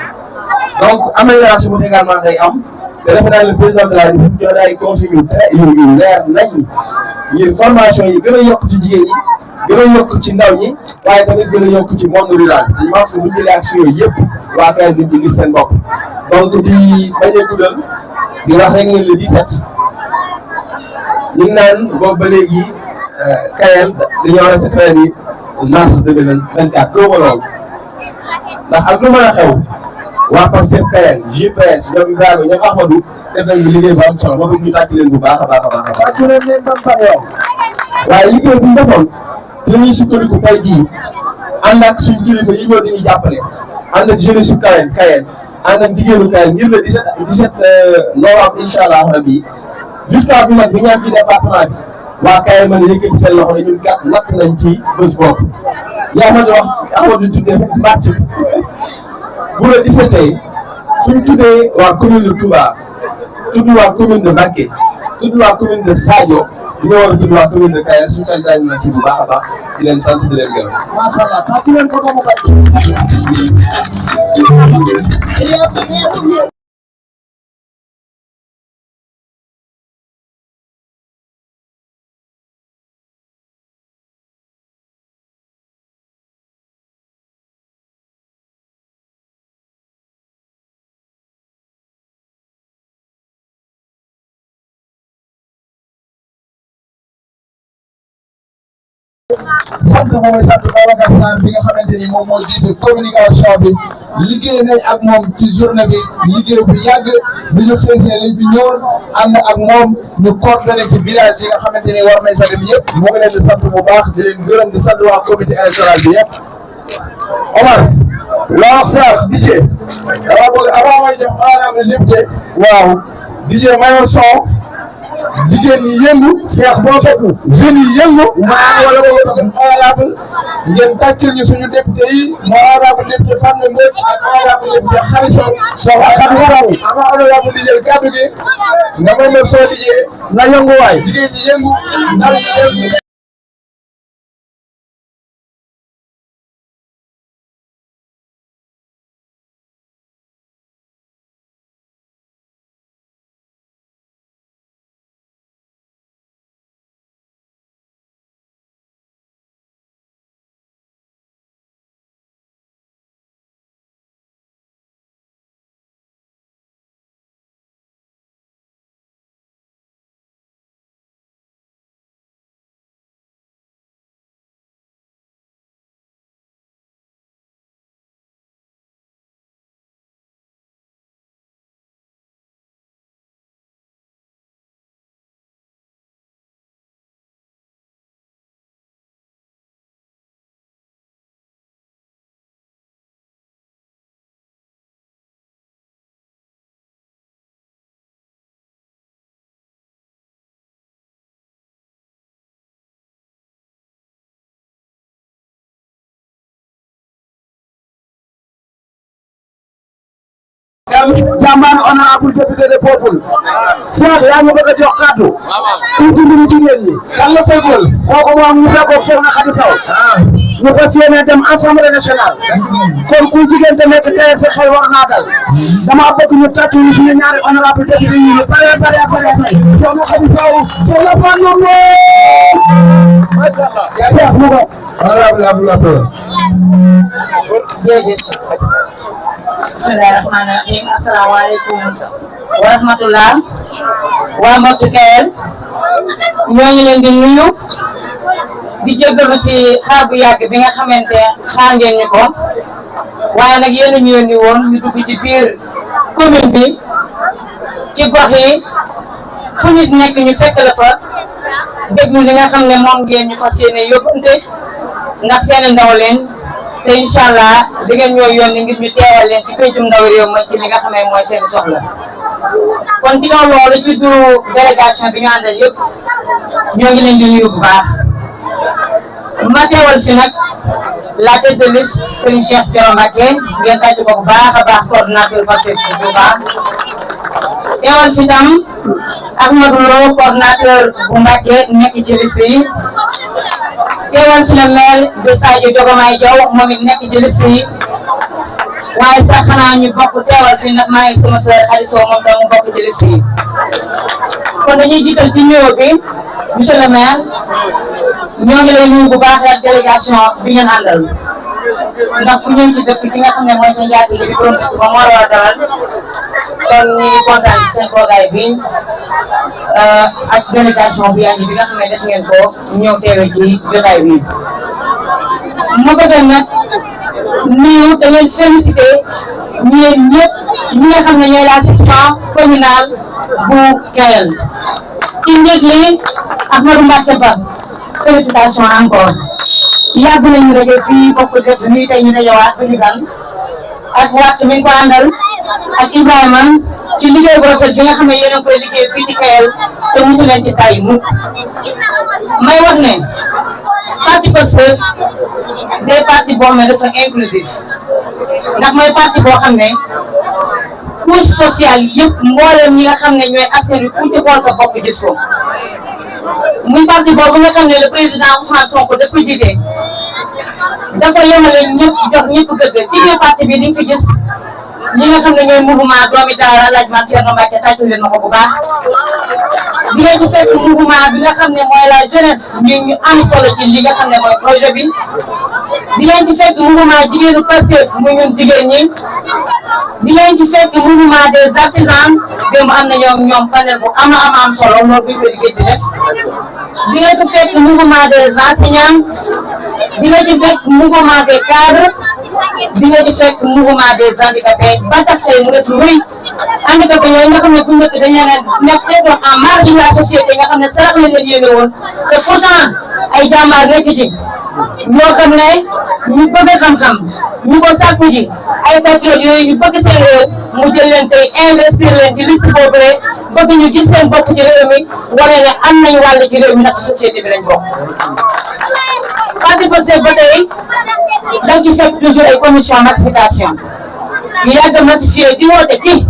donc amélioration boobu également day am. te defe naa le président de la République joxe ay conseils yu leer nañ ngir formation yi gën a yokk ci jigéen ñi gën a yokk ci ndaw ñi waaye tamit gën a yokk ci monde rural bi. je pense que bu ñu jëlee action yooyu yëpp waa Kayel duñ ci gis seen bopp donc di bañ a guddal di wax rek ne le 17 ñu ngi naan boobu ba léegi Kayel dañoo resté train bi mars 2024 doo ko lool ndax ak lu mën a xew. waa Pastef Kayel GPS ñoom Ibrahima ñoom Ahmadou def nañ liggéey bu am solo ba bëgg ñu tàcc leen bu baax a baax a baax a baax. tàcc leen leen ban fan yow. waaye liggéey bi ñu defoon te ñuy sukkandiku tey jii ànd ak suñ kilifa yi ñoo dañuy jàppale ànd ak jeunesse su Kayel ànd ak jigéenu Kayel ngir le 17 novembre incha allah rabi victoire bi nag bi ñu am ci département bi waa Kayel mën a yëkkati seen loxo ne ñun kat natt nañ ci bés boobu yaa ma wax Ahmadou tuddee mbàcc bu la 17 suñ tuddee waa commune de Touba tudd waa commune de Mbacké tudd waa commune de Sadio dañoo war a tudd waa commune de Kayel suñu xel daañu na si bu baax a baax di leen sant di leen gërëm. macha allah tàcc leen ko ba mu sant moom mooy sant Babacar Sarr bi nga xamante ni moom moo jiite communication bi liggéey nañ ak moom ci journée bi liggéey bu yàgg bi ñu xeesee lañ fi ñëwoon ànd ak moom ñu coordonné ci village yi nga xamante ni war nañ fa dem yëpp moo ngi leen di sant bu baax di leen gërëm di sant waa comité électoral bi yëpp. Omar la wax Sarr DJ dama bëgg avant may jox honorable député waaw DJ mayo son jigéen ñi yëngu seex boo fekk jeunes yi yëngu maa wala boobu honorable ngeen tàccul ñu suñu député yi moo honorable député Fatma Mbodj ak honorable député Khalisso ama honorable di jël kàddu gi nga may ma soo liggéey na yëngu waay jigéen ñi yëngu ndaw ñi yëngu jàmbaar honorable député de peuple Cheikh yaa ngi bëgg a jox kàddu tuuti mbiru jigéen ñi kan la fekkul kooku moom ñu fekkoog Soxna Khady Sow ñu fas yéene dem assemblée nationale kon ku jigéen te nekk tey sa xel war naa dal dama bëgg ñu tàccu ñu suñu ñaari honorable député yi pare Soxna Khady Sow Soxna Fane macha Allah Cheikh mu ko honorable Abdoulaye jërëjëf bismillahi rahmaani rahim asalaamaaleykum wa rahmatullah waa mbokki Kayel ñoo ngi leen di nuyu di jéggalu ci xaar bu yàgg bi nga xamante xaar ngeen ñu ko waaye nag yéen a ñu yónni woon ñu dugg ci biir commune bi ci gox yi fu nit nekk ñu fekk la fa déglu li nga xam ne moom ngeen ñu fas yéene yóbbante ndax seen ndaw leen te incha allah di ngeen ñoo yónni ngir ñu teewal leen ci pencum ndaw réew ma ci li nga xam ne mooy seen soxla kon ci kaw loolu ci du délégation bi ñu àndal yëpp ñoo ngi leen di nuyu bu baax ma teewal fi nag la tête de liste Serigne Cheikh Mbacké ngeen tàcc ko bu baax a baax coordonnateur Pastef bu baax teewal fi tam Ahmadou Lo coordonnateur bu Mbacké nekk ci liste yi teewal fi le maire de Sadio Diogomaye Diaw moom it nekk ci liste yi waaye sax xanaa ñu bokk teewal fi nag maa ngi sama sœur Khady Sow moom tam mu bokk ci liste yi kon dañuy jiital ci nuyoo bi monsieur le maire ñoo ngi lay nuyu bu baax ak délégation bi ngeen àndal ndax ku ñëw ci dëkk ki nga xam ne mooy sa njaati bi doon dëkk ba moo la war a dalal kon ñu ngi kontaan ci seen toogaay bi ak délégation bi yaa ngi bi nga xam ne def ngeen ko ñëw teewe ci jotaay bi ma bëgg nag nuyu da ngeen félicité ñeen ñëpp ñi nga xam ne ñooy la section communale bu Kayel ci njëg li Ahmadou Mbacké Ba félicitations encore yàgg nañu daje fii bokk def nii tey ñu dajewaat bu ñu gan ak waat mi ngi ko àndal ak Ibrahima ci liggéey bu rafet bi nga xam ne yéen a ngi koy liggéey fii ci Kayel te mosu leen ci tay mukk may wax ne parti Pastef day parti boo xam ne dafa inclusif ndax mooy parti boo xam ne couche sociale yëpp mbooleem ñi nga xam ne ñooy askan wi ku ci xool sa bopp gis ko muy parti boobu nga xam ne le président Ousmane Sonko daf ko jiite dafa yemale ñëpp jox ñëpp gëdd ci biir parti bi di nga fi gis ñi nga xam ne ñooy mouvement doomi daara laaj maam Thierno Mbacké tàccu leen na ko bu baax di nga ci fekk mouvement bi nga xam ne mooy la jeunesse ñu am solo ci li nga xam ne mooy projet bi di leen ci fekk mouvement jigéenu Pastef muy ñun jigéen ñi di leen ci fekk mouvement des artisans démb am na ñoom panel bu am solo loolu buñ ko liggéey di def di nga ci fekk mouvement des enseignants di nga ci fekk mouvement des cadres di nga ci fekk mouvement des handicapés ba tax tey mu def lu rëy handicapés yooyu nga xam ne bu njëkk dañ leen nekk en marge de la société nga xam ne sarax leen leen yéene woon te pourtant ay jàmbaar nekk ci ñoo xam ne ñu bëgg xam-xam ñu ko sàkku ji ay patriotes yooyu ñu bëgg seen réew mu jël leen tey investir leen ci liste boobu rek bëgg ñu gis seen bopp ci réew mi wane ne am nañu wàll ci réew mi ndax société bi lañ bokk. parti Pastef ba tey da nga ci fekk toujours ay commission massification ñu yàgg massifié di woote ci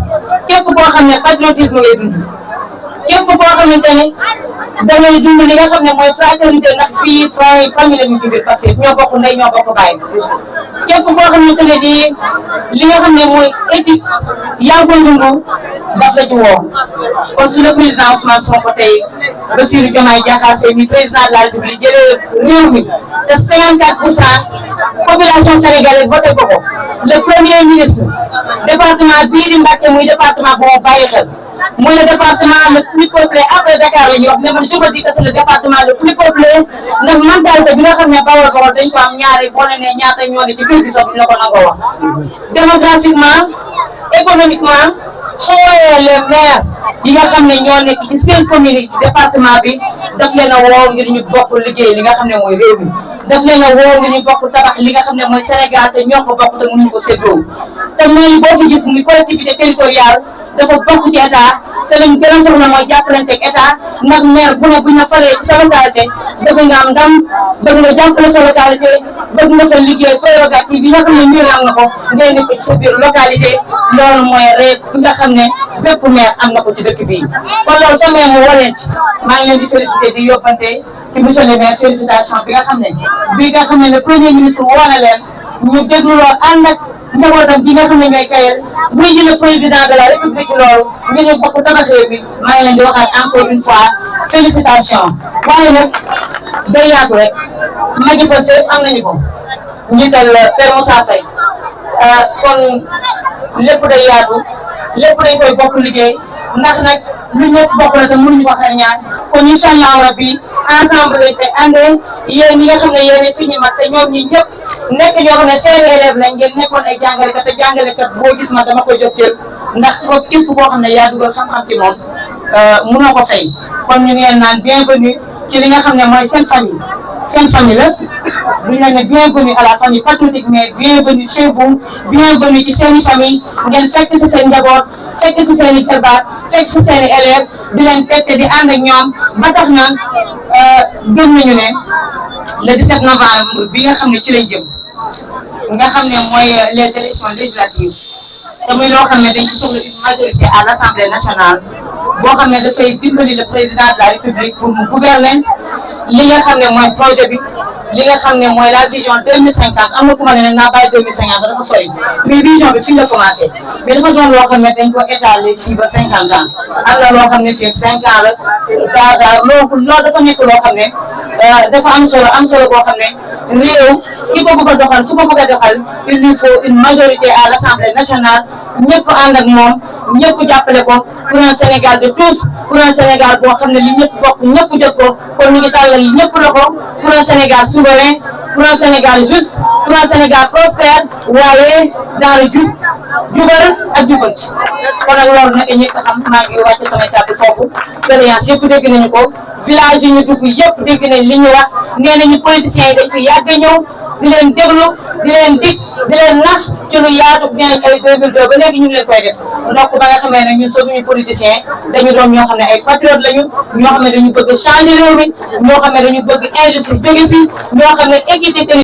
képp koo xam ne patriotisme ngay dund képp koo xamante ne da ngay dund li nga xam ne mooy fraternité ndax fii famille la ñu ci biir Pastef ñoo bokk ndey ñoo bokk baay képp koo xamante ne di li nga xam ne mooy éthique yaa ngi koy dund daf la ci woo kon su le président Ousmane Sonko tey Bassirou Diomaye Diakhar Faye mi président de la République jëlee réew mi te 54% population sénégalaise voté ko ko le premier ministre département bii di Mbacké muy département bu ma bàyyi xel muy le département le plus peuplé après Dakar la ñuy wax mais man je me dis que c'est le département le plus peuplé ndax mentalité bi nga xam ne Bawol Bawol dañ ko am ñaari boo ne ñaata ñoo ne ci kër gi sax duñ la ko nangoo wax démographiquement économiquement soo wooyee les maires yi nga xam ne ñoo nekk ci 16 communes yi département bi daf leen a woo ngir ñu bokk liggéey li nga xam ne mooy réew mi daf leen a woo ngir ñu bokk tabax li nga xam ne mooy Sénégal te ñoo ko bokk te mënuñu ko séddoo te mooy boo fi gis muy collectivité territoriale dafa bokk ci état te lañ gën a soxla mooy jàppalanteeg état ndax maire bu ne buñ la falee ci sa localité bëgg nga am ndam bëgg nga jàppale sa localité bëgg nga fa liggéey prérogative bi nga xam ne mbir am na ko ngay nekk ci sa biir localité loolu mooy rek bi nga xam ne bépp maire am na ko ci dëkk bi kon loolu soo maire mu waleen ci maa ngi leen di félicité di yóbbante ci monsieur le maire félicitation bi nga xam ne le premier ministre woo na leen ñu déglu lool ànd ak njabootam bi nga xam ne ñooy Kayel muy ji le président de la république loolu ñu ne bokk tabaxee bi maa ngi leen di waxaat encore une fois félicitation waaye nag day yaatu rek magi ko seef am nañu ko njiital Père Moussa Faye kon lépp day yaatu lépp dañ koy bokk liggéey ndax nag lu ñëpp bokk na te mënuñu ko xar ñaar kon incha allah rabbi ensemble lañ koy àndee yéen ñi nga xam ne yéen suñu mag te ñoom ñi ñëpp nekk ñoo xam ne seen élève lañ ngeen nekkoon ay jàngalekat te jàngalekat boo gis ma dama koy jot jël ndax ko képp koo xam ne yaa dugal xam-xam ci moom mënoo ko fay kon ñu ngeen naan bienvenue ci li nga xam ne mooy seen famille la duñ la ne bienvenue à la famille patriotique mais bienvenue chez vous bienvenue ci seeni famille ngeen fekk si seen njaboot fekk si seen i jabaat fekk si seen i élèves di leen tette di ànd ak ñoom ba tax na gëm nañu ne le 17 novembre bi nga xam ne ci lañ jëm nga xam ne mooy les élections législatives te muy loo xam ne dañ ci soxla une majorité à l'Assemblée nationale boo xam ne dafay dimbali le président de la République pour mu gouverner li nga xam ne mooy projet bi li nga xam ne mooy la vision 2050 am na ku ma ne nag naa bàyyi 2050 dafa sori mais vision bi fii la commencé mais dafa doon loo xam ne dañ ko étaler fii ba 50 ans am na loo xam ne fii ak 5 ans la daa loolu dafa nekk loo xam ne dafa am solo boo xam ne réew ki ko bëgg a doxal su ko bëgg a doxal il lui faut une majorité à l'Assemblée nationale ñëpp ànd ak moom ñëpp jàppale ko pour un Sénégal de tous pour un Sénégal boo xam ne li ñëpp bokk ñëpp jot ko kon ñu ngi tàllal yi ñëpp loxo pour un Sénégal souverain pour un Sénégal juste pour un Sénégal prospère waaye dans le jubal ak jubanti kon nag loolu nag ñëpp xam maa ngi wàcce samay kàddu foofu doléance yëpp dégg nañu ko village yi ñu dugg yëpp dégg nañ li ñu wax nee nañu politiciens yi dañ fi yàgg ñëw di leen déglu di leen dig di leen nax ci lu yaatu bien ay 2002 ba léegi ñu ngi leen koy def donc ba nga xamee ne ñun soonuñu politicien dañu doon ñoo xam ne ay patriote lañu ñoo xam ne dañu bëgg changer réew mi ñoo xam ne dañu bëgg injustice jóge fi ñoo xam ne équité